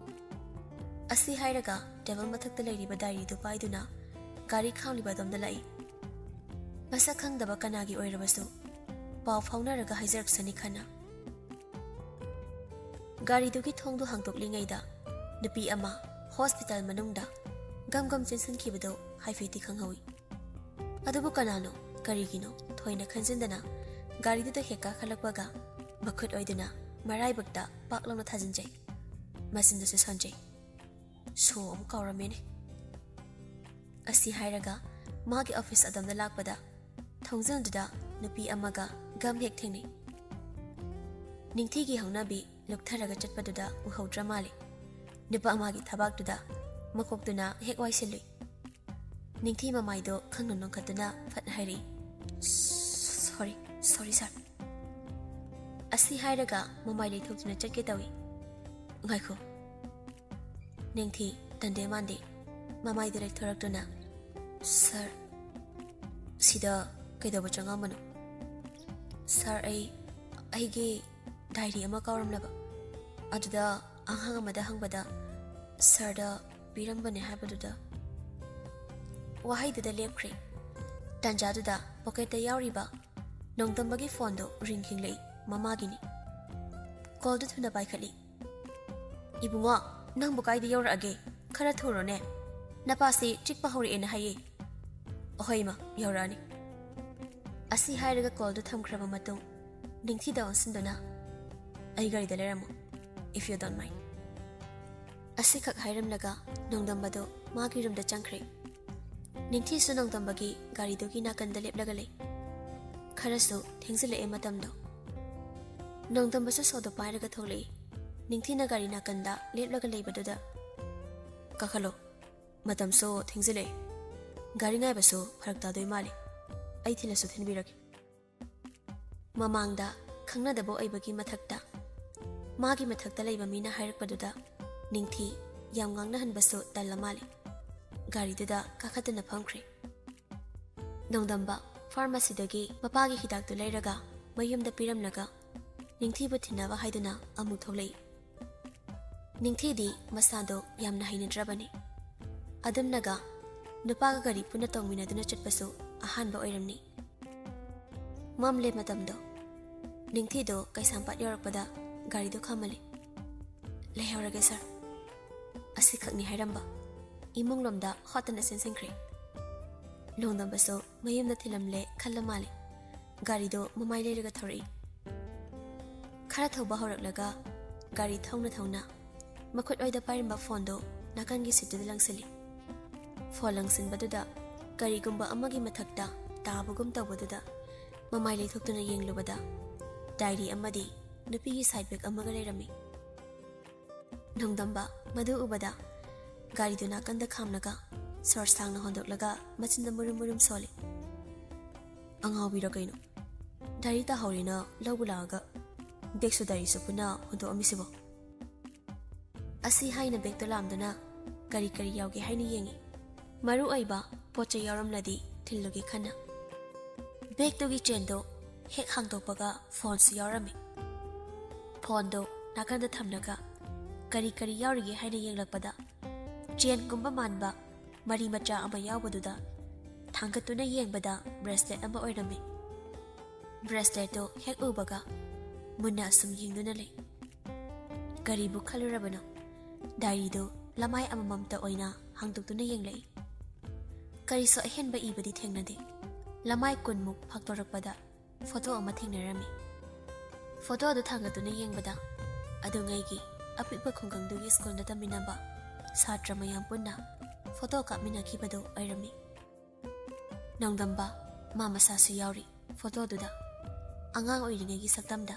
ꯑꯁꯤ ꯍꯥꯏꯔꯒ ꯇꯦꯕꯜ ꯃꯊꯛꯇ ꯂꯩꯔꯤꯕ ꯗꯥꯏꯔꯤꯗꯨ ꯄꯥꯏꯗꯨꯅ ꯒꯥꯔꯤ ꯈꯥꯝꯂꯤꯕ ꯑꯗꯣꯝꯗ ꯂꯥꯛꯏ꯫ ꯃꯁꯛ ꯈꯪꯗꯕ ꯀꯅꯥꯒꯤ ꯑꯣꯏꯔꯕꯁꯨ ꯄꯥꯎ ꯐꯥꯎꯅꯔꯒ ꯍꯥꯏꯖꯔꯛꯁꯅꯤ ꯈꯟꯅ꯫ ꯒꯥꯔꯤꯗꯨꯒꯤ ꯊꯣꯡꯗꯨ ꯍꯥꯡꯗꯣꯛꯂꯤꯉꯩꯗ ꯅꯨꯄꯤ ꯑꯃ ꯍꯣꯁꯄꯤꯇꯥꯜ ꯃꯅꯨꯡꯗ ꯒꯝ ꯒꯝ ꯆꯦꯟꯁꯤꯟꯈꯤꯕꯗꯨ ꯍꯥꯏꯐꯦꯠꯇꯤ ꯈꯪꯍꯧꯏ꯫ ꯑꯗꯨꯕꯨ ꯀꯅꯥꯅꯣ, ꯀꯔꯤꯒꯤꯅꯣ ꯊꯣꯏꯅ ꯈꯟꯖꯤꯟꯗꯅ ꯒꯥꯔꯤꯗꯨꯗ ꯍꯦꯛ ꯀꯥꯈꯠꯂꯛꯄꯒ ꯃꯈꯨꯠ ꯑꯣꯏꯗꯨꯅ ꯃꯔꯥꯏꯕꯛꯇ ꯄꯥꯛ ꯂꯥꯎꯅ ꯊꯥꯖꯤꯟꯖꯩ꯫ ꯃꯆꯤꯟꯗꯨꯁꯨ ꯁꯣꯟꯖꯩ꯫ ꯁꯣ ꯑꯃꯨꯛ ꯀꯥꯎꯔꯝꯃꯦꯅꯦ꯫ ꯑꯁꯤ ꯍꯥꯏꯔꯒ ꯃꯥꯒꯤ ꯑꯣꯐꯤꯁ ꯑꯗꯣꯝꯗ ꯂꯥꯛꯄꯗ ꯊꯣꯡꯖꯤꯜꯗꯨꯗ ꯅꯨꯄꯤ ꯑꯃꯒ ꯒꯝ ꯍꯦꯛ ꯊꯦꯡꯅꯩ꯫ ꯅꯤꯡꯊꯤꯒꯤ ꯍꯧꯅꯕꯤ ꯂꯨꯞꯊꯔꯒ ꯆꯠꯄꯗꯨꯗ ꯎꯍꯧꯗ꯭ꯔ ꯃꯥꯜꯂꯦ꯫ ꯅꯨꯄꯥ ꯑꯃꯒꯤ ꯊꯕꯥꯛꯇꯨꯗ ꯃꯀꯣꯛꯇꯨꯅ ꯍꯦꯛ ꯋꯥꯏꯁꯤꯜꯂꯨꯏ꯫ ꯅꯤꯡꯊꯤ ꯃꯃꯥꯏꯗꯣ ꯈꯪꯅ ꯅꯣꯟꯈꯠꯇꯨꯅ ꯐꯠ ꯍꯥꯏꯔꯛꯏ, "ꯁꯣꯔꯤ, ꯁꯣꯔꯤ ꯁꯥꯔ꯫" ꯑꯁꯤ ꯍꯥꯏꯔꯒ ꯃꯃꯥꯏ ꯂꯩꯊꯣꯛꯇꯨꯅ ꯆꯠꯀꯦ ꯇꯧꯏ꯫ "ꯉꯥꯏꯈꯣ꯫" ꯅꯤꯡꯊꯤ ꯇꯟꯗꯦ ꯃꯥꯟꯗꯦ ꯃꯃꯥꯏꯗ ꯂꯩꯊꯣꯔꯛꯇꯨꯅ, "ꯁꯥꯔ, ꯁꯤꯗ ꯀꯩꯗꯧꯕ ꯆꯪꯉꯝꯕꯅꯣ?" "ꯁꯥꯔ, ꯑꯩ, ꯑꯩꯒꯤ ꯗꯥꯏꯔꯤ ꯑꯃ ꯀꯥꯎꯔꯝꯂꯕ, ꯑꯗꯨꯗ ꯑꯉꯥꯡ ꯑꯃꯗ ꯍꯪꯕꯗ ꯁꯥꯔꯗ ꯄꯤꯔꯝꯕꯅꯦ ꯍꯥꯏꯕꯗꯨꯗ꯫" ꯋꯥꯍꯩꯗꯨꯗ ꯂꯦꯞꯈ꯭ꯔꯦ꯫ ꯇꯥꯟꯖꯥꯗꯨꯗ ꯄꯣꯀꯦꯠꯇ ꯌꯥꯎꯔꯤꯕ ꯅꯣꯡꯗꯝꯕꯒꯤ ꯐꯣꯟꯗꯣ ꯔꯤꯡ ꯈꯤꯡꯂꯛꯏ꯫ ꯃꯃꯥꯒꯤꯅꯤ꯫ ꯀꯣꯜꯗꯨ ꯊꯨꯅ ꯄꯥꯏꯈꯠꯂꯤ꯫ "ꯏꯕꯨꯡꯉꯣ, ꯅꯪꯕꯨ ꯀꯥꯏꯗ ꯌꯧꯔꯛꯑꯒꯦ? ꯈꯔ ꯊꯨꯔꯣꯅꯦ꯫ ꯅꯄꯥꯁꯤ ꯆꯤꯛꯄ ꯍꯧꯔꯛꯑꯦꯅ ꯍꯥꯏꯌꯦ꯫" "ꯑꯍꯣꯏ ꯏꯃꯥ, ꯌꯧꯔꯛꯑꯅꯤ꯫" ꯑꯁꯤ ꯍꯥꯏꯔꯒ ꯀꯣꯜꯗꯨ ꯊꯝꯈ꯭ꯔꯕ ꯃꯇꯨꯡ ꯅꯤꯡꯊꯤꯗ ꯑꯣꯟꯁꯤꯟꯗꯨꯅ, "ꯑꯩ ꯒꯥꯔꯤꯗ ꯂꯩꯔꯝꯃꯣ, if you don't mind꯫" ꯑꯁꯤꯈꯛ ꯍꯥꯏꯔꯝꯂꯒ ꯅꯣꯡꯗꯝꯕꯗꯨ ꯃꯥꯒꯤ ꯔꯨꯝꯗ ꯆꯪꯈ꯭ꯔꯦ꯫ ꯅꯤꯡꯊꯤꯁꯨ ꯅꯣꯡꯗꯝꯕꯒꯤ ꯒꯥꯔꯤꯗꯨꯒꯤ ꯅꯥꯀꯟꯗ ꯂꯦꯞꯂꯒ ꯂꯩ꯫ ꯈꯔꯁꯨ ꯊꯦꯡꯖꯤꯜꯂꯛꯑꯦ ꯃꯇꯝꯗꯣ꯫ ꯅꯣꯡꯗꯝꯕꯁꯨ ꯁꯣꯗꯣ ꯄꯥꯏꯔꯒ ꯊꯣꯛꯂꯛꯏ꯫ ꯅꯤꯡꯊꯤꯅ ꯒꯥꯔꯤ ꯅꯥꯀꯟꯗ ꯂꯦꯞꯂꯒ ꯂꯩꯕꯗꯨꯗ, "ꯀꯥꯈꯠꯂꯣ, ꯃꯇꯝꯁꯨ ꯊꯦꯡꯖꯤꯜꯂꯛꯑꯦ꯫ ꯒꯥꯔꯤ ꯉꯥꯏꯕꯁꯨ ꯐꯔꯛ ꯇꯥꯗꯣꯏ ꯃꯥꯜꯂꯤ꯫ ꯑꯩ ꯊꯤꯜꯂꯁꯨ ꯊꯤꯟꯕꯤꯔꯒꯦ꯫ ꯃꯃꯥꯡꯗ ꯈꯪꯅꯗꯕ ꯑꯣꯏꯕꯒꯤ ꯃꯊꯛꯇ ꯃꯥꯒꯤ ꯃꯊꯛꯇ ꯂꯩꯕ ꯃꯤꯅ ꯍꯥꯏꯔꯛꯄꯗꯨꯗ ꯅꯤꯡꯊꯤ ꯌꯥꯝ ꯉꯥꯡꯅꯍꯟꯕꯁꯨ ꯇꯜꯂ ꯃꯥꯜꯂꯤ꯫ ꯒꯥꯔꯤꯗꯨꯗ ꯀꯥꯈꯠꯇꯨꯅ ꯐꯝꯈ꯭ꯔꯦ꯫ ꯅꯣꯡꯗꯝꯕ ꯐꯥꯔꯃꯥꯁꯤꯗꯒꯤ ꯃꯄꯥꯒꯤ ꯍꯤꯗꯥꯛꯇꯨ ꯂꯩꯔꯒ ꯃꯌꯨꯝꯗ ꯄꯤꯔꯝꯂꯒ ꯅꯤꯡꯊꯤꯕꯨ ꯊꯤꯟꯅꯕ ꯍꯥꯏꯗꯨꯅ ꯑꯃꯨꯛ ꯊꯣꯛꯂꯛꯏ꯫ ꯅꯤꯡꯊꯤꯗꯤ ꯃꯁꯥꯗꯣ ꯌꯥꯝꯅ ꯍꯩꯅꯗ꯭ꯔꯕꯅꯤ꯫ ꯑꯗꯨꯝꯅꯒ ꯅꯨꯄꯥꯒ ꯒꯥꯔꯤ ꯄꯨꯟꯅ ꯇꯣꯡꯃꯤꯟꯅꯗꯨꯅ ꯆꯠꯄꯁꯨ ꯑꯍꯥꯟꯕ ꯑꯣꯏꯔꯝꯅꯤ꯫ ꯃꯝꯂꯦ ꯃꯇꯝꯗꯣ꯫ ꯅꯤꯡꯊꯤꯗꯣ ꯀꯩꯁꯥꯝꯄꯥꯠ ꯌꯧꯔꯛꯄꯗ ꯒꯥꯔꯤꯗꯣ ꯈꯥꯝꯃꯜꯂꯤ꯫ "ꯂꯩꯍꯧꯔꯒꯦ ꯁꯥꯔ" ꯑꯁꯤꯈꯛꯅꯤ ꯍꯥꯏꯔꯝꯕ ꯏꯃꯨꯡꯂꯣꯝꯗ ꯍꯣꯠꯇꯅ ꯆꯦꯟꯁꯤꯟꯈ꯭ꯔꯦ꯫ ꯅꯣꯡꯗꯝꯕꯁꯨ ꯃꯌꯨꯝꯗ ꯊꯤꯜꯂꯝꯂꯦ ꯈꯜꯂ ꯃꯥꯜꯂꯦ꯫ ꯒꯥꯔꯤꯗꯣ ꯃꯃꯥꯏ ꯂꯩꯔꯒ ꯊꯧꯔꯛꯏ꯫ ꯈꯔ ꯊꯧꯕ ꯍꯧꯔꯛꯂꯒ ꯒꯥꯔꯤ ꯊꯧꯅ ꯊꯧꯅ ꯃꯈꯨꯠ ꯑꯣꯏꯗ ꯄꯥꯏꯔꯝꯕ ꯐꯣꯟꯗꯣ ꯅꯥꯀꯟꯒꯤ ꯁꯤꯠꯇꯨꯗ ꯂꯪꯁꯤꯜꯂꯤ꯫ ꯐꯣꯟ ꯂꯪꯁꯤꯟꯕꯗꯨꯗ ꯀꯔꯤꯒꯨꯝꯕ ꯑꯃꯒꯤ ꯃꯊꯛꯇ ꯇꯥꯕꯒꯨꯝ ꯇꯧꯕꯗꯨꯗ ꯃꯃꯥꯏ ꯂꯩꯊꯣꯛꯇꯨꯅ ꯌꯦꯡꯂꯨꯕꯗ ꯗꯥꯏꯔꯤ ꯑꯃꯗꯤ ꯅꯨꯄꯤꯒꯤ ꯁꯥꯏꯠ ꯕꯦꯒ ꯑꯃꯒ ꯂꯩꯔꯝꯃꯤ꯫ ꯅꯣꯡꯗꯝꯕ ꯃꯗꯨ ꯎꯕꯗ ꯒꯥꯔꯤꯗꯨ ꯅꯥꯀꯟꯗ ꯈꯥꯝꯂꯒ ꯁꯣꯔ ꯁꯥꯡꯅ ꯍꯣꯟꯗꯣꯛꯂꯒ ꯃꯆꯤꯟꯗ ꯃꯨꯔꯨꯝ ꯃꯨꯔꯨꯝ ꯁꯣꯜꯂꯤ꯫ "ꯑꯉꯥꯎꯕꯤꯔ ꯀꯩꯅꯣ? ꯗꯥꯏꯔꯤ ꯇꯥꯍꯧꯔꯦꯅ ꯂꯧꯕ ꯂꯥꯛꯑꯒ ꯕꯦꯒꯁꯨ ꯗꯥꯏꯔꯤꯁꯨ ꯄꯨꯟꯅ ꯍꯨꯟꯗꯣꯛꯑꯝꯃꯤꯁꯤꯕꯣ?" ꯑꯁꯤ ꯍꯥꯏꯅ ꯕꯦꯒꯇꯣ ꯂꯥꯝꯗꯨꯅ ꯀꯔꯤ ꯀꯔꯤ ꯌꯥꯎꯒꯦ ꯍꯥꯏꯅ ꯌꯦꯡꯉꯤ꯫ ꯃꯔꯨ ꯑꯣꯏꯕ ꯄꯣꯠ ꯆꯩ ꯌꯥꯎꯔꯝꯂꯗꯤ ꯊꯤꯜꯂꯨꯒꯦ ꯈꯟꯅ꯫ ꯕꯦꯒꯇꯨꯒꯤ ꯆꯦꯟꯗꯣ ꯍꯦꯛ ꯍꯥꯡꯗꯣꯛꯄꯒ ꯐꯣꯟꯁꯨ ꯌꯥꯎꯔꯝꯃꯤ꯫ ꯐꯣꯟꯗꯣ ꯅꯥꯀꯟꯗ ꯊꯝꯂꯒ ꯀꯔꯤ ꯀꯔꯤ ꯌꯥꯎꯔꯤꯒꯦ ꯍꯥꯏꯅ ꯌꯦꯡꯂꯛꯄꯗ ꯆꯦꯟꯒꯨꯝꯕ ꯃꯥꯟꯕ ꯃꯔꯤ ꯃꯆꯥ ꯑꯃ ꯌꯥꯎꯕꯗꯨꯗ ꯊꯥꯡꯒꯠꯇꯨꯅ ꯌꯦꯡꯕꯗ ꯕ꯭ꯔꯦꯁꯂꯦꯠ ꯑꯃ ꯑꯣꯏꯔꯝꯃꯤ꯫ ꯕ꯭ꯔꯦꯁꯂꯦꯠꯇꯨ ꯍꯦꯛ ꯎꯕꯒ ꯃꯨꯟꯅ ꯑꯁꯨꯝ ꯌꯦꯡꯗꯨꯅ ꯂꯩ꯫ ꯀꯔꯤꯕꯨ ꯈꯜꯂꯨꯔꯕꯅꯣ? ꯗꯥꯏꯔꯤꯗꯨ ꯂꯃꯥꯏ ꯑꯃꯃꯝꯇ ꯑꯣꯏꯅ ꯍꯥꯡꯗꯣꯛꯇꯨꯅ ꯌꯦꯡꯂꯛꯏ꯫ ꯀꯔꯤꯁꯨ ꯑꯍꯦꯟꯕ ꯏꯕꯗꯤ ꯊꯦꯡꯅꯗꯦ꯫ ꯂꯃꯥꯏ ꯀꯨꯟꯃꯨꯛ ꯐꯥꯛꯇꯣꯔꯛꯄꯗ ꯐꯣꯇꯣ ꯑꯃ ꯊꯦꯡꯅꯔꯝꯃꯤ꯫ ꯐꯣꯇꯣ ꯑꯗꯨ ꯊꯥꯡꯒꯠꯇꯨꯅ ꯌꯦꯡꯕꯗ ꯑꯗꯨꯉꯩꯒꯤ ꯑꯄꯤꯛꯄ ꯈꯨꯡꯒꯪꯗꯨꯒꯤ ꯁ꯭ꯀꯨꯜꯗ ꯇꯝꯃꯤꯟꯅꯕ ꯁꯥꯇ꯭ꯔ ꯃꯌꯥꯝ ꯄꯨꯟꯅ ꯐꯣꯇꯣ ꯀꯥꯞꯃꯤꯟꯅꯈꯤꯕꯗꯨ ꯑꯣꯏꯔꯝꯃꯤ꯫ ꯅꯣꯡꯗꯝꯕ ꯃꯥ ꯃꯁꯥꯁꯨ ꯌꯥꯎꯔꯤ ꯐꯣꯇꯣꯗꯨꯗ, ꯑꯉꯥꯡ ꯑꯣꯏꯔꯤꯉꯩꯒꯤ ꯁꯛꯇꯝꯗ꯫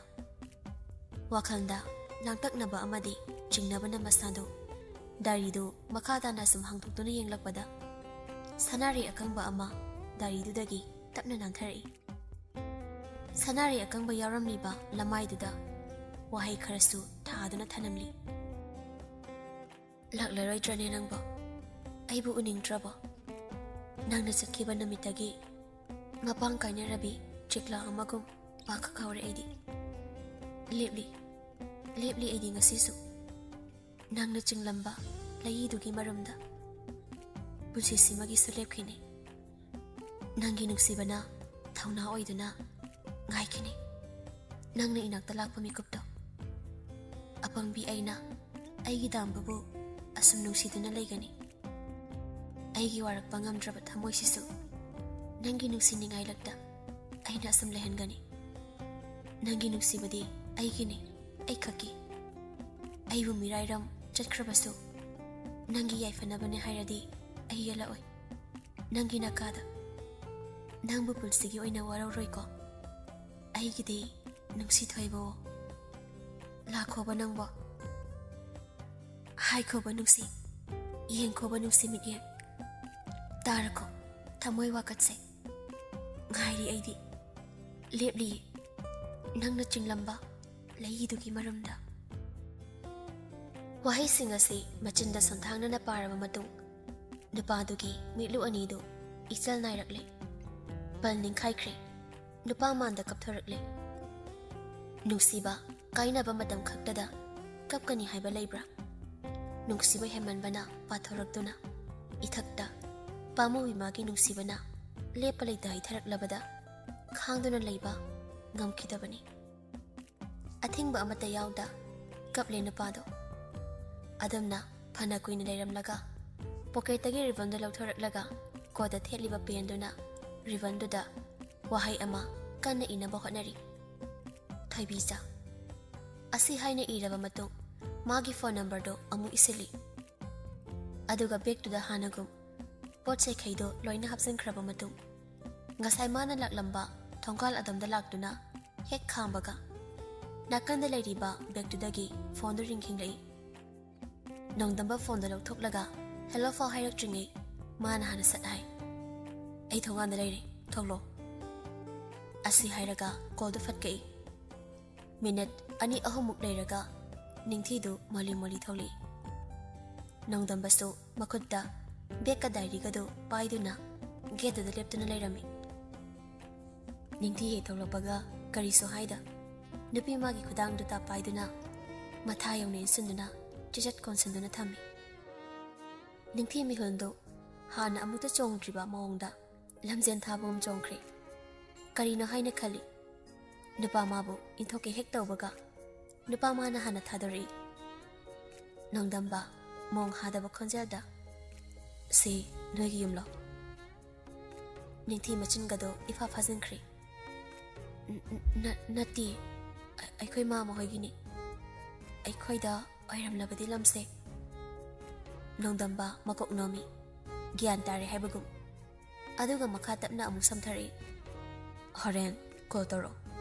ꯋꯥꯈꯜꯗ ꯂꯥꯡꯇꯛꯅꯕ ꯑꯃꯗꯤ ꯆꯤꯡꯅꯕꯅ ꯃꯁꯥꯗꯨ ꯗꯥꯏꯔꯤꯗꯨ ꯃꯈꯥ ꯇꯥꯅ ꯁꯨꯝ ꯍꯥꯡꯗꯣꯛꯇꯨꯅ ꯌꯦꯡꯂꯛꯄꯗ, ꯁꯅꯥꯔꯩ ꯑꯀꯪꯕ ꯑꯃ ꯗꯥꯏꯔꯤꯗꯨꯗꯒꯤ ꯇꯞꯅ ꯅꯥꯟꯊꯔꯛꯏ꯫ ꯁꯅꯥꯔꯩ ꯑꯀꯪꯕ ꯌꯥꯎꯔꯝꯂꯤꯕ ꯂꯃꯥꯏꯗꯨꯗ ꯋꯥꯍꯩ ꯈꯔꯁꯨ ꯊꯥꯗꯨꯅ ꯊꯅꯝꯂꯤ꯫ "ꯂꯥꯛꯂꯔꯣꯏꯗ꯭ꯔꯅꯦ ꯅꯪꯕꯣ? ꯑꯩꯕꯨ ꯎꯅꯤꯡꯗ꯭ꯔꯕꯣ? ꯅꯪꯅ ꯆꯠꯈꯤꯕ ꯅꯨꯃꯤꯠꯇꯒꯤ ꯃꯄꯥꯡ ꯀꯥꯏꯅꯔꯕꯤ ꯆꯤꯛꯂꯥ ꯑꯃꯒꯨꯝ ꯄꯥꯈꯛ ꯍꯧꯔꯦ ꯑꯩꯗꯤ꯫ ꯂꯦꯞꯂꯤ, ꯂꯦꯞꯂꯤ ꯑꯩꯗꯤ ꯉꯁꯤꯁꯨ꯫ ꯅꯪꯅ ꯆꯤꯡꯂꯝꯕ ꯂꯩꯏꯗꯨꯒꯤ ꯃꯔꯨꯝꯗ ꯄꯨꯟꯁꯤꯁꯤꯃꯒꯤꯁꯨ ꯂꯦꯞꯈꯤꯅꯤ꯫ ꯅꯪꯒꯤ ꯅꯨꯡꯁꯤꯕꯅ ꯊꯧꯅꯥ ꯑꯣꯏꯗꯨꯅ ꯉꯥꯏꯈꯤꯅꯤ꯫ ꯅꯪꯅ ꯏꯅꯥꯛꯇ ꯂꯥꯛꯄ ꯃꯤꯀꯨꯞꯇꯣ꯫ ꯑꯄꯪꯕꯤ ꯑꯩꯅ ꯑꯩꯒꯤ ꯗꯥꯝꯕꯨꯕꯨ ꯑꯁꯨꯝ ꯅꯨꯡꯁꯤꯗꯨꯅ ꯂꯩꯒꯅꯤ꯫ ꯑꯩꯒꯤ ꯋꯥꯔꯛꯄ ꯉꯝꯗ꯭ꯔꯕ ꯊꯃꯣꯏꯁꯤꯁꯨ ꯅꯪꯒꯤ ꯅꯨꯡꯁꯤꯅꯤꯡꯉꯥꯏ ꯂꯛꯇ ꯑꯩꯅ ꯑꯁꯨꯝ ꯂꯩꯍꯟꯒꯅꯤ꯫ ꯅꯪꯒꯤ ꯅꯨꯡꯁꯤꯕꯗꯤ ꯑꯩꯒꯤꯅꯤ, ꯑꯩꯈꯛꯀꯤ꯫ ꯑꯩꯕꯨ ꯃꯤꯔꯥꯏꯔꯝ ꯆꯠꯈ꯭ꯔꯕꯁꯨ ꯅꯪꯒꯤ ꯌꯥꯏꯐꯅꯕꯅꯦ ꯍꯥꯏꯔꯗꯤ ꯑꯩ ꯌꯦꯜꯂꯛꯑꯣꯏ꯫ ꯅꯪꯒꯤ ꯅꯀꯥꯗ ꯅꯪꯕꯨ ꯄꯨꯟꯁꯤꯒꯤ ꯑꯣꯏꯅ ꯋꯥꯔꯧꯔꯣꯏꯀꯣ꯫ ꯑꯩꯒꯤꯗꯤ ꯅꯨꯡꯁꯤ ꯊꯣꯏꯕꯣ꯫ ꯂꯥꯛꯈꯣꯕ ꯅꯪꯕꯣ꯫ ꯍꯥꯏꯈꯣꯕ ꯅꯨꯡꯁꯤ, ꯌꯦꯡꯈꯣꯕ ꯅꯨꯡꯁꯤ ꯃꯤꯠꯌꯦꯡ꯫ ꯇꯥꯔꯈꯣ ꯊꯃꯣꯏ ꯋꯥꯀꯠꯁꯦ꯫ ꯉꯥꯏꯔꯤ ꯑꯩꯗꯤ, ꯂꯦꯞꯂꯤꯌꯦ ꯅꯪꯅ ꯆꯤꯡꯂꯝꯕ ꯂꯩꯏꯗꯨꯒꯤ ꯃꯔꯨꯝꯗ꯫ ꯋꯥꯍꯩꯁꯤꯡ ꯑꯁꯤ ꯃꯆꯤꯟꯗ ꯁꯣꯟꯊꯥꯡꯅꯅ ꯄꯥꯔꯕ ꯃꯇꯨꯡ, ꯅꯨꯄꯥꯗꯨꯒꯤ ꯃꯤꯠꯂꯨ ꯑꯅꯤꯗꯨ ꯏꯆꯜ ꯅꯥꯏꯔꯛꯂꯦ꯫ ꯄꯜ ꯅꯤꯡꯈꯥꯏꯈ꯭ꯔꯦ꯫ ꯅꯨꯄꯥ ꯃꯥꯟꯗ ꯀꯞꯊꯣꯔꯛꯂꯦ꯫ ꯅꯨꯡꯁꯤꯕ, ꯀꯥꯏꯅꯕ ꯃꯇꯝ ꯈꯛꯇꯗ ꯀꯞꯀꯅꯤ ꯍꯥꯏꯕ ꯂꯩꯕ꯭ꯔꯥ? ꯅꯨꯡꯁꯤꯕ ꯍꯦꯟꯃꯟꯕꯅ ꯄꯥꯊꯣꯔꯛꯇꯨꯅ ꯏꯊꯛꯇ ꯄꯥꯝꯃꯨꯕꯤ ꯃꯥꯒꯤ ꯅꯨꯡꯁꯤꯕꯅ ꯂꯦꯞꯄ ꯂꯩꯇ ꯍꯩꯊꯔꯛꯂꯕꯗ ꯈꯥꯡꯗꯨꯅ ꯂꯩꯕ ꯉꯝꯈꯤꯗꯕꯅꯤ꯫ ꯑꯊꯤꯡꯕ ꯑꯃꯠꯇ ꯌꯥꯎꯗ ꯀꯞꯂꯦ ꯅꯨꯄꯥꯗꯣ꯫ ꯑꯗꯨꯝꯅ ꯐꯅ ꯀꯨꯏꯅ ꯂꯩꯔꯝꯂꯒ ꯄꯣꯀꯦꯠꯇꯒꯤ ꯔꯤꯕꯟꯗꯨ ꯂꯧꯊꯣꯔꯛꯂꯒ ꯀꯣꯠꯇ ꯊꯦꯠꯂꯤꯕ ꯄꯦꯟꯗꯨꯅ ꯔꯤꯕꯟꯗꯨꯗ ꯋꯥꯍꯩ ꯑꯃ ꯀꯟꯅ ꯏꯅꯕ ꯍꯣꯠꯅꯔꯤ꯫ "ꯊꯣꯏꯕꯤꯆꯥ" ꯑꯁꯤ ꯍꯥꯏꯅ ꯏꯔꯕ ꯃꯇꯨꯡ ꯃꯥꯒꯤ ꯐꯣꯟ ꯅꯝꯕꯔꯗꯨ ꯑꯃꯨꯛ ꯏꯁꯤꯜꯂꯤ꯫ ꯑꯗꯨꯒ ꯕꯦꯒꯇꯨꯗ ꯍꯥꯟꯅꯒꯨꯝ ꯄꯣꯠ ꯆꯩꯈꯩꯗꯣ ꯂꯣꯏꯅ ꯍꯥꯞꯆꯤꯟꯈ꯭ꯔꯕ ꯃꯇꯨꯡ ꯉꯁꯥꯏ ꯃꯥꯅ ꯂꯥꯛꯂꯝꯕ ꯊꯣꯡꯒꯥꯜ ꯑꯗꯣꯝꯗ ꯂꯥꯛꯇꯨꯅ ꯍꯦꯛ ꯈꯥꯝꯕꯒ ꯅꯥꯀꯟꯗ ꯂꯩꯔꯤꯕ ꯕꯦꯒꯇꯨꯗꯒꯤ ꯐꯣꯟꯗꯨ ꯔꯤꯡ ꯈꯤꯡꯂꯛꯏ꯫ ꯅꯣꯡꯗꯝꯕ ꯐꯣꯟꯗꯣ ꯂꯧꯊꯣꯛꯂꯒ "ꯍꯦꯜꯂꯣ" ꯐꯥꯎ ꯍꯥꯏꯔꯛꯇ꯭ꯔꯤꯉꯩ ꯃꯥꯅ ꯍꯥꯟꯅ ꯁꯠ ꯍꯥꯏ, "ꯑꯩ ꯊꯣꯡꯒꯥꯟꯗ ꯂꯩꯔꯦ, ꯊꯣꯛꯂꯣ"꯫ ꯑꯁꯤ ꯍꯥꯏꯔꯒ ꯀꯣꯜꯗꯣ ꯐꯠ ꯀꯛꯏ꯫ ꯃꯤꯅꯤꯠ ꯑꯅꯤ ꯑꯍꯨꯝꯃꯨꯛ ꯂꯩꯔꯒ ꯅꯤꯡꯊꯤꯗꯨ ꯃꯣꯂꯤ ꯃꯣꯂꯤ ꯊꯣꯛꯂꯛꯏ꯫ ꯅꯣꯡꯗꯝꯕꯁꯨ ꯃꯈꯨꯠꯇ ꯕꯦꯒꯀ ꯗꯥꯏꯔꯤꯒꯗꯨ ꯄꯥꯏꯗꯨꯅ ꯒꯦꯠꯇꯨꯗ ꯂꯦꯞꯇꯨꯅ ꯂꯩꯔꯝꯃꯤ꯫ ꯅꯤꯡꯊꯤ ꯍꯦꯛ ꯊꯣꯛꯂꯛꯄꯒ ꯀꯔꯤꯁꯨ ꯍꯥꯏꯗ, ꯅꯨꯄꯤ ꯃꯥꯒꯤ ꯈꯨꯗꯥꯡꯗꯨ ꯇꯥꯞ ꯄꯥꯏꯗꯨꯅ ꯃꯊꯥ ꯌꯧꯅ ꯏꯟꯁꯤꯟꯗꯨꯅ ꯆꯤꯆꯠ ꯀꯣꯟꯁꯤꯟꯗꯨꯅ ꯊꯝꯃꯤ꯫ ꯅꯤꯡꯊꯤ ꯃꯤꯍꯨꯜꯗꯨ ꯍꯥꯟꯅ ꯑꯃꯨꯛꯇ ꯆꯣꯡꯗ꯭ꯔꯤꯕ ꯃꯑꯣꯡꯗ ꯂꯝꯖꯦꯟ ꯊꯥꯕꯒꯨꯝ ꯆꯣꯡꯈ꯭ꯔꯦ꯫ ꯀꯔꯤꯅꯣ ꯍꯥꯏꯅ ꯈꯜꯂꯤ꯫ ꯅꯨꯄꯥ ꯃꯥꯕꯨ ꯏꯟꯊꯣꯛꯀꯦ ꯍꯦꯛ ꯇꯧꯕꯒ ꯅꯨꯄꯥ ꯃꯥꯅ ꯍꯥꯟꯅ ꯊꯥꯗꯣꯔꯛꯏ꯫ ꯅꯣꯡꯗꯝꯕ ꯃꯣꯡ ꯍꯥꯗꯕ ꯈꯣꯟꯖꯦꯜꯗ, "ꯁꯤ ꯅꯣꯏꯒꯤ ꯌꯨꯝꯂꯣ?" ꯅꯤꯡꯊꯤ ꯃꯆꯤꯟꯒꯗꯣ ꯏꯐꯥ ꯐꯥꯖꯤꯟꯈ꯭ꯔꯦ꯫ "ꯅ-, ꯅ-, ꯅꯠꯇꯦ, ꯑ-, ꯑꯩꯈꯣꯏ ꯃꯥ ꯃꯈꯣꯏꯒꯤꯅꯤ꯫ ꯑꯩꯈꯣꯏꯗ ꯑꯣꯏꯔꯝꯂꯕꯗꯤ ꯂꯝꯁꯦ꯫" ꯅꯣꯡꯗꯝꯕ ꯃꯀꯣꯛ ꯅꯣꯝꯃꯤ, ꯒ꯭ꯌꯥꯟ ꯇꯥꯔꯦ ꯍꯥꯏꯕꯒꯨꯝ꯫ ꯑꯗꯨꯒ ꯃꯈꯥ ꯇꯞꯅ ꯑꯃꯨꯛ ꯁꯝꯊꯔꯛꯏ꯫ "ꯍꯣꯔꯦꯟ ꯀꯣꯜ ꯇꯧꯔꯛꯑꯣ,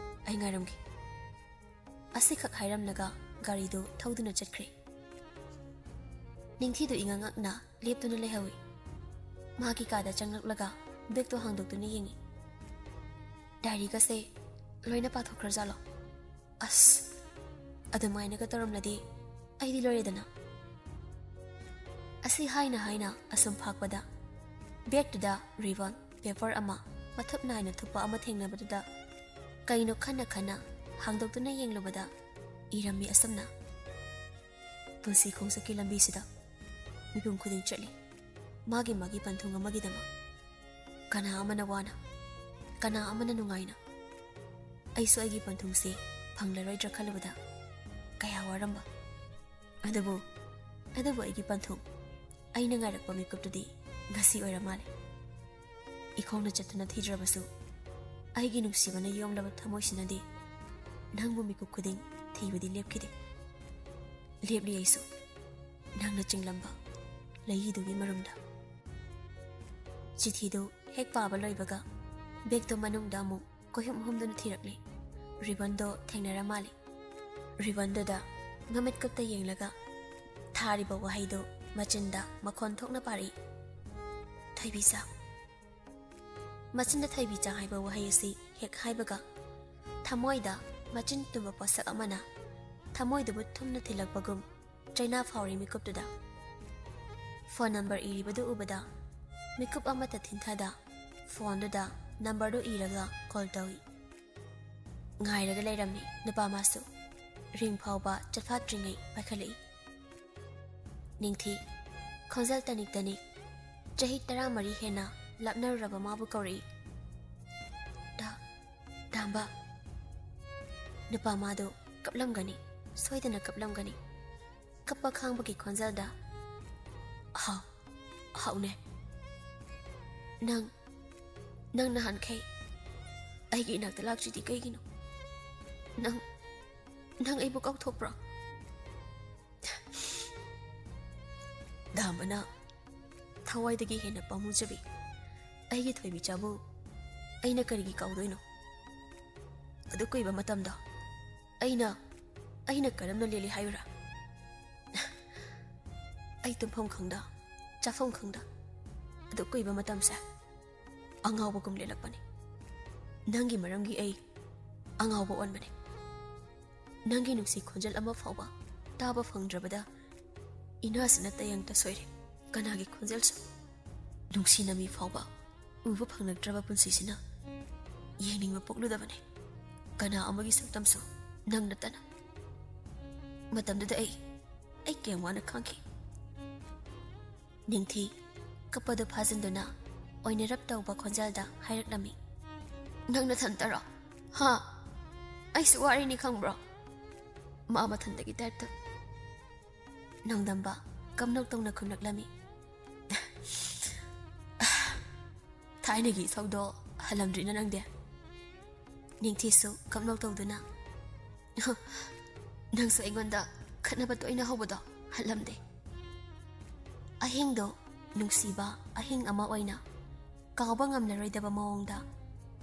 ꯑꯩ ꯉꯥꯏꯔꯝꯒꯦ"꯫ ꯑꯁꯤꯈꯛ ꯍꯥꯏꯔꯝꯂꯒ ꯒꯥꯔꯤꯗꯨ ꯊꯧꯗꯨꯅ ꯆꯠꯈ꯭ꯔꯦ꯫ ꯅꯤꯡꯊꯤꯗꯨ ꯏꯉꯛ ꯉꯛꯅ ꯂꯦꯞꯇꯨꯅ ꯂꯩꯍꯧꯏ꯫ ꯃꯥꯒꯤ ꯀꯥꯗ ꯆꯪꯂꯛꯂꯒ ꯕꯦꯒꯇꯣ ꯍꯥꯡꯗꯣꯛꯇꯨꯅ ꯌꯦꯡꯏ꯫ ꯗꯥꯏꯔꯤꯒꯁꯦ ꯂꯣꯏꯅ ꯄꯥꯊꯣꯛꯈ꯭ꯔꯖꯥꯠꯂꯣ? ꯑꯁ, ꯑꯗꯨꯃꯥꯏꯅꯒ ꯇꯧꯔꯝꯂꯗꯤ ꯑꯩꯗꯤ ꯂꯣꯏꯔꯦꯗꯅ꯫ ꯑꯁꯤ ꯍꯥꯏꯅ ꯍꯥꯏꯅ ꯑꯁꯨꯝ ꯐꯥꯛꯄꯗ ꯕꯦꯒꯇꯨꯗ ꯔꯤꯕꯟ, ꯄꯦꯄꯔ ꯑꯃ, ꯃꯊꯨꯞ ꯅꯥꯏꯅ ꯊꯨꯞꯄ ꯑꯃ ꯊꯦꯡꯅꯕꯗꯨꯗ ꯀꯩꯅꯣ ꯈꯟꯅ ꯈꯟꯅ ꯍꯥꯡꯗꯣꯛꯇꯨꯅ ꯌꯦꯡꯂꯨꯕꯗ ꯏꯔꯝꯃꯤ ꯑꯁꯨꯝꯅ: "ꯄꯨꯟꯁꯤ ꯈꯣꯡꯆꯠꯀꯤ ꯂꯝꯕꯤꯁꯤꯗ ꯃꯤꯄꯨꯝ ꯈꯨꯗꯤꯡ ꯆꯠꯂꯤ, ꯃꯥꯒꯤ ꯃꯥꯒꯤ ꯄꯟꯊꯨꯡ ꯑꯃꯒꯤꯗꯃꯛ꯫ ꯀꯅꯥ ꯑꯃꯅ ꯋꯥꯅ, ꯀꯅꯥ ꯑꯃꯅ ꯅꯨꯡꯉꯥꯏꯅ꯫ ꯑꯩꯁꯨ ꯑꯩꯒꯤ ꯄꯟꯊꯨꯡꯁꯦ ꯐꯪꯂꯔꯣꯏꯗ꯭ꯔꯥ ꯈꯜꯂꯨꯕꯗ ꯀꯌꯥ ꯋꯥꯔꯝꯕ꯫ ꯑꯗꯨꯕꯨ, ꯑꯗꯨꯕꯨ ꯑꯩꯒꯤ ꯄꯟꯊꯨꯡ, ꯑꯩꯅ ꯉꯥꯏꯔꯛꯄ ꯃꯤꯀꯨꯞꯇꯨꯗꯤ ꯉꯁꯤ ꯑꯣꯏꯔ ꯃꯥꯜꯂꯦ꯫ ꯏꯈꯣꯡꯅ ꯆꯠꯇꯨꯅ ꯊꯤꯗ꯭ꯔꯕꯁꯨ, ꯑꯩꯒꯤ ꯅꯨꯡꯁꯤꯕꯅ ꯌꯣꯝꯂꯕ ꯊꯃꯣꯏꯁꯤꯅꯗꯤ ꯅꯪꯕꯨ ꯃꯤꯀꯨꯞ ꯈꯨꯗꯤꯡ ꯊꯤꯕꯗꯤ ꯂꯦꯞꯈꯤꯗꯦ꯫ ꯂꯦꯞꯂꯤ ꯑꯩꯁꯨ, ꯅꯪꯅ ꯆꯤꯡꯂꯝꯕ ꯂꯩꯏꯗꯨꯒꯤ ꯃꯔꯨꯝꯗ"꯫ ꯆꯤꯊꯤꯗꯨ ꯍꯦꯛ ꯄꯥꯕ ꯂꯣꯏꯕꯒ ꯕꯦꯒꯇꯨ ꯃꯅꯨꯡꯗ ꯑꯃꯨꯛ ꯀꯣꯏꯍꯨꯝ ꯍꯨꯝꯗꯨꯅ ꯊꯤꯔꯛꯂꯤ꯫ ꯔꯤꯕꯟꯗꯣ ꯊꯦꯡꯅꯔ ꯃꯥꯜꯂꯤ꯫ ꯔꯤꯕꯟꯗꯨꯗ ꯃꯃꯤꯠ ꯀꯨꯞꯇ ꯌꯦꯡꯂꯒ, ꯊꯥꯔꯤꯕ ꯋꯥꯍꯩꯗꯨ ꯃꯆꯤꯟꯗ ꯃꯈꯣꯟ ꯊꯣꯛꯅ ꯄꯥꯔꯛꯏ꯫ "ꯊꯣꯏꯕꯤꯆꯥ"꯫ ꯃꯆꯤꯟꯗ "ꯊꯣꯏꯕꯤꯆꯥ" ꯍꯥꯏꯕ ꯋꯥꯍꯩ ꯑꯁꯤ ꯍꯦꯛ ꯍꯥꯏꯕꯒ, ꯊꯃꯣꯏꯗ ꯃꯆꯤꯟ ꯇꯨꯝꯕ ꯄꯣꯠꯁꯛ ꯑꯃꯅ ꯊꯃꯣꯏꯗꯨꯕꯨ ꯊꯨꯝꯅ ꯊꯤꯜꯂꯛꯄꯒꯨꯝ ꯆꯩꯅꯥ ꯐꯥꯎꯔꯤ ꯃꯤꯀꯨꯞꯇꯨꯗ꯫ ꯐꯣꯟ ꯅꯝꯕꯔ ꯏꯔꯤꯕꯗꯨ ꯎꯕꯗ ꯃꯤꯀꯨꯞ ꯑꯃꯠꯇ ꯊꯤꯟꯊꯗ, ꯐꯣꯟꯗꯨꯗ ꯅꯝꯕꯔꯗꯨ ꯏꯔꯒ ꯀꯣꯜ ꯇꯧꯏ꯫ ꯉꯥꯏꯔꯒ ꯂꯩꯔꯝꯃꯤ ꯅꯨꯄꯥ ꯃꯥꯁꯨ꯫ ꯔꯤꯡ ꯐꯥꯎꯕ ꯆꯠꯐꯥꯠꯇ꯭ꯔꯤꯉꯩ ꯄꯥꯏꯈꯠꯂꯛꯏ꯫ ꯅꯤꯡꯊꯤ, ꯈꯣꯟꯖꯦꯜ ꯇꯅꯤꯛ ꯇꯅꯤꯛ, ꯆꯍꯤ ꯇꯔꯥꯃꯔꯤ ꯍꯦꯟꯅ ꯂꯥꯞꯅꯔꯨꯔꯕ ꯃꯥꯕꯨ ꯀꯧꯔꯛꯏ꯫ "ꯗꯥ, ꯗꯥꯝꯕ"꯫ ꯅꯨꯄꯥ ꯃꯥꯗꯨ ꯀꯞꯂꯝꯒꯅꯤ, ꯁꯣꯏꯗꯅ ꯀꯞꯂꯝꯒꯅꯤ꯫ ꯀꯞꯄ ꯈꯥꯡꯕꯒꯤ ꯈꯣꯟꯖꯦꯜꯗ, "ꯍꯥꯎ, ꯍꯥꯎꯅꯦ꯫ ꯅꯪ, ꯅꯪ ꯅꯍꯥꯟꯈꯩ ꯑꯩꯒꯤ ꯏꯅꯥꯛꯇ ꯂꯥꯛꯇ꯭ꯔꯤꯗꯤ ꯀꯩꯒꯤꯅꯣ? ꯅꯪ, ꯅꯪ ꯑꯩꯕꯨ ꯀꯥꯎꯊꯣꯛꯄ꯭ꯔꯣ?" ꯗꯥꯝꯕꯅ ꯊꯋꯥꯏꯗꯒꯤ ꯍꯦꯟꯅ ꯄꯥꯝꯃꯨꯖꯕꯤ ꯑꯩꯒꯤ ꯊꯣꯏꯕꯤꯆꯥꯕꯨ ꯑꯩꯅ ꯀꯔꯤꯒꯤ ꯀꯥꯎꯗꯣꯏꯅꯣ? ꯑꯗꯨꯛ ꯀꯨꯏꯕ ꯃꯇꯝꯗ ꯑꯩꯅ, ꯑꯩꯅ ꯀꯔꯝꯅ ꯂꯦꯜꯂꯤ ꯍꯥꯏꯌꯨꯔꯥ? ꯑꯩ ꯇꯨꯝꯐꯝ ꯈꯪꯗ, ꯆꯥꯐꯝ ꯈꯪꯗ ꯑꯗꯨꯛ ꯀꯨꯏꯕ ꯃꯇꯝꯁꯦ ꯑꯉꯥꯎꯕꯒꯨꯝ ꯂꯦꯜꯂꯛꯄꯅꯤ꯫ ꯅꯪꯒꯤ ꯃꯔꯝꯒꯤ ꯑꯩ ꯑꯉꯥꯎꯕ ꯑꯣꯟꯕꯅꯤ꯫ ꯅꯪꯒꯤ ꯅꯨꯡꯁꯤ ꯈꯣꯟꯖꯦꯜ ꯑꯃ ꯐꯥꯎꯕ ꯇꯥꯕ ꯐꯪꯗ꯭ꯔꯕꯗ ꯏꯅꯥꯁꯤꯅ ꯇꯌꯪꯇ ꯁꯣꯏꯔꯦ꯫ ꯀꯅꯥꯒꯤ ꯈꯣꯟꯖꯦꯜꯁꯨ ꯅꯨꯡꯁꯤꯅ ꯃꯤ ꯐꯥꯎꯕ ꯎꯕ ꯐꯪꯂꯛꯇ꯭ꯔꯕ ꯄꯨꯟꯁꯤꯁꯤꯅ ꯌꯦꯡꯅꯤꯡꯕ ꯄꯣꯛꯂꯨꯗꯕꯅꯤ ꯀꯅꯥ ꯑꯃꯒꯤ ꯁꯛꯇꯝꯁꯨ ꯅꯪ ꯅꯠꯇꯅ꯫ ꯃꯇꯝꯗꯨꯗ ꯑꯩ, ꯑꯩ ꯀꯌꯥꯝ ꯋꯥꯅ ꯈꯥꯡꯈꯤ꯫ ꯅꯤꯡꯊꯤ ꯀꯞꯄꯗꯨ ꯐꯥꯖꯤꯟꯗꯨꯅ ꯑꯣꯏꯅꯔꯞ ꯇꯧꯕ ꯈꯣꯟꯖꯦꯜꯗ ꯍꯥꯏꯔꯛꯂꯝꯃꯤ, "ꯅꯪ ꯅꯊꯟꯇꯔꯣ? ꯍꯥ? ꯑꯩꯁꯨ ꯋꯥꯔꯤꯅꯤ ꯈꯪꯕ꯭ꯔꯣ?" ꯃꯥ ꯃꯊꯟꯇꯒꯤ ꯇꯥꯏꯞꯇ ꯅꯣꯡꯗꯝꯕ ꯀꯞꯅꯣꯛ ꯇꯧꯅ ꯈꯨꯝꯂꯛꯂꯝꯃꯤ꯫ "ꯊꯥꯏꯅꯒꯤ ꯏꯁꯧꯗꯣ ꯍꯜꯂꯝꯗ꯭ꯔꯤꯅ ꯅꯪꯗꯤ?" ꯅꯤꯡꯊꯤꯁꯨ ꯀꯞꯅꯣꯛ ꯇꯧꯗꯨꯅ, "ꯅꯪꯁꯨ ꯑꯩꯉꯣꯟꯗ ꯈꯠꯅꯕ ꯇꯣꯏꯅ ꯍꯧꯕꯗꯣ ꯍꯜꯂꯝꯗꯦ?" ꯑꯍꯤꯡꯗꯣ ꯅꯨꯡꯁꯤꯕ ꯑꯍꯤꯡ ꯑꯃ ꯑꯣꯏꯅ ꯀꯥꯎꯕ ꯉꯝꯂꯔꯣꯏꯗꯕ ꯃꯑꯣꯡꯗ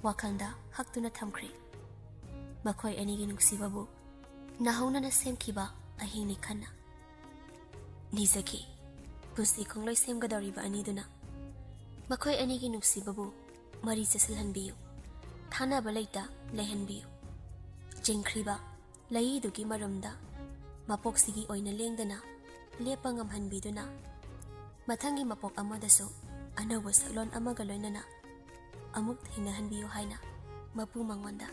ꯋꯥꯈꯜꯗ ꯍꯛꯇꯨꯅ ꯊꯝꯈ꯭ꯔꯦ꯫ ꯃꯈꯣꯏ ꯑꯅꯤꯒꯤ ꯅꯨꯡꯁꯤꯕꯕꯨ ꯅꯥꯍꯧꯅꯅ ꯁꯦꯝꯈꯤꯕ ꯑꯍꯤꯡꯅꯤ ꯈꯟꯅ꯫ ꯅꯤꯖꯈꯤ꯫ ꯄꯨꯟꯁꯤ ꯈꯣꯡꯂꯣꯏ ꯁꯦꯝꯒꯗꯧꯔꯤꯕ ꯑꯅꯤꯗꯨꯅ ꯃꯈꯣꯏ ꯑꯅꯤꯒꯤ ꯅꯨꯡꯁꯤꯕꯕꯨ ꯃꯔꯤ ꯆꯦꯁꯤꯜꯍꯟꯕꯤꯌꯨ, ꯊꯥꯅꯕ ꯂꯩꯇ ꯂꯩꯍꯟꯕꯤꯌꯨ꯫ ꯆꯤꯡꯈ꯭ꯔꯤꯕ ꯂꯩꯏꯗꯨꯒꯤ ꯃꯔꯨꯝꯗ ꯃꯄꯣꯛꯁꯤꯒꯤ ꯑꯣꯏꯅ ꯂꯦꯡꯗꯅ ꯂꯦꯞꯄ ꯉꯝꯍꯟꯕꯤꯗꯨꯅ, ꯃꯊꯪꯒꯤ ꯃꯄꯣꯛ ꯑꯃꯗꯁꯨ ꯑꯅꯧꯕ ꯁꯛꯂꯣꯟ ꯑꯃꯒ ꯂꯣꯏꯅꯅ ꯑꯃꯨꯛ ꯊꯦꯡꯅꯍꯟꯕꯤꯌꯨ ꯍꯥꯏꯅ ꯃꯄꯨ ꯃꯉꯣꯟꯗ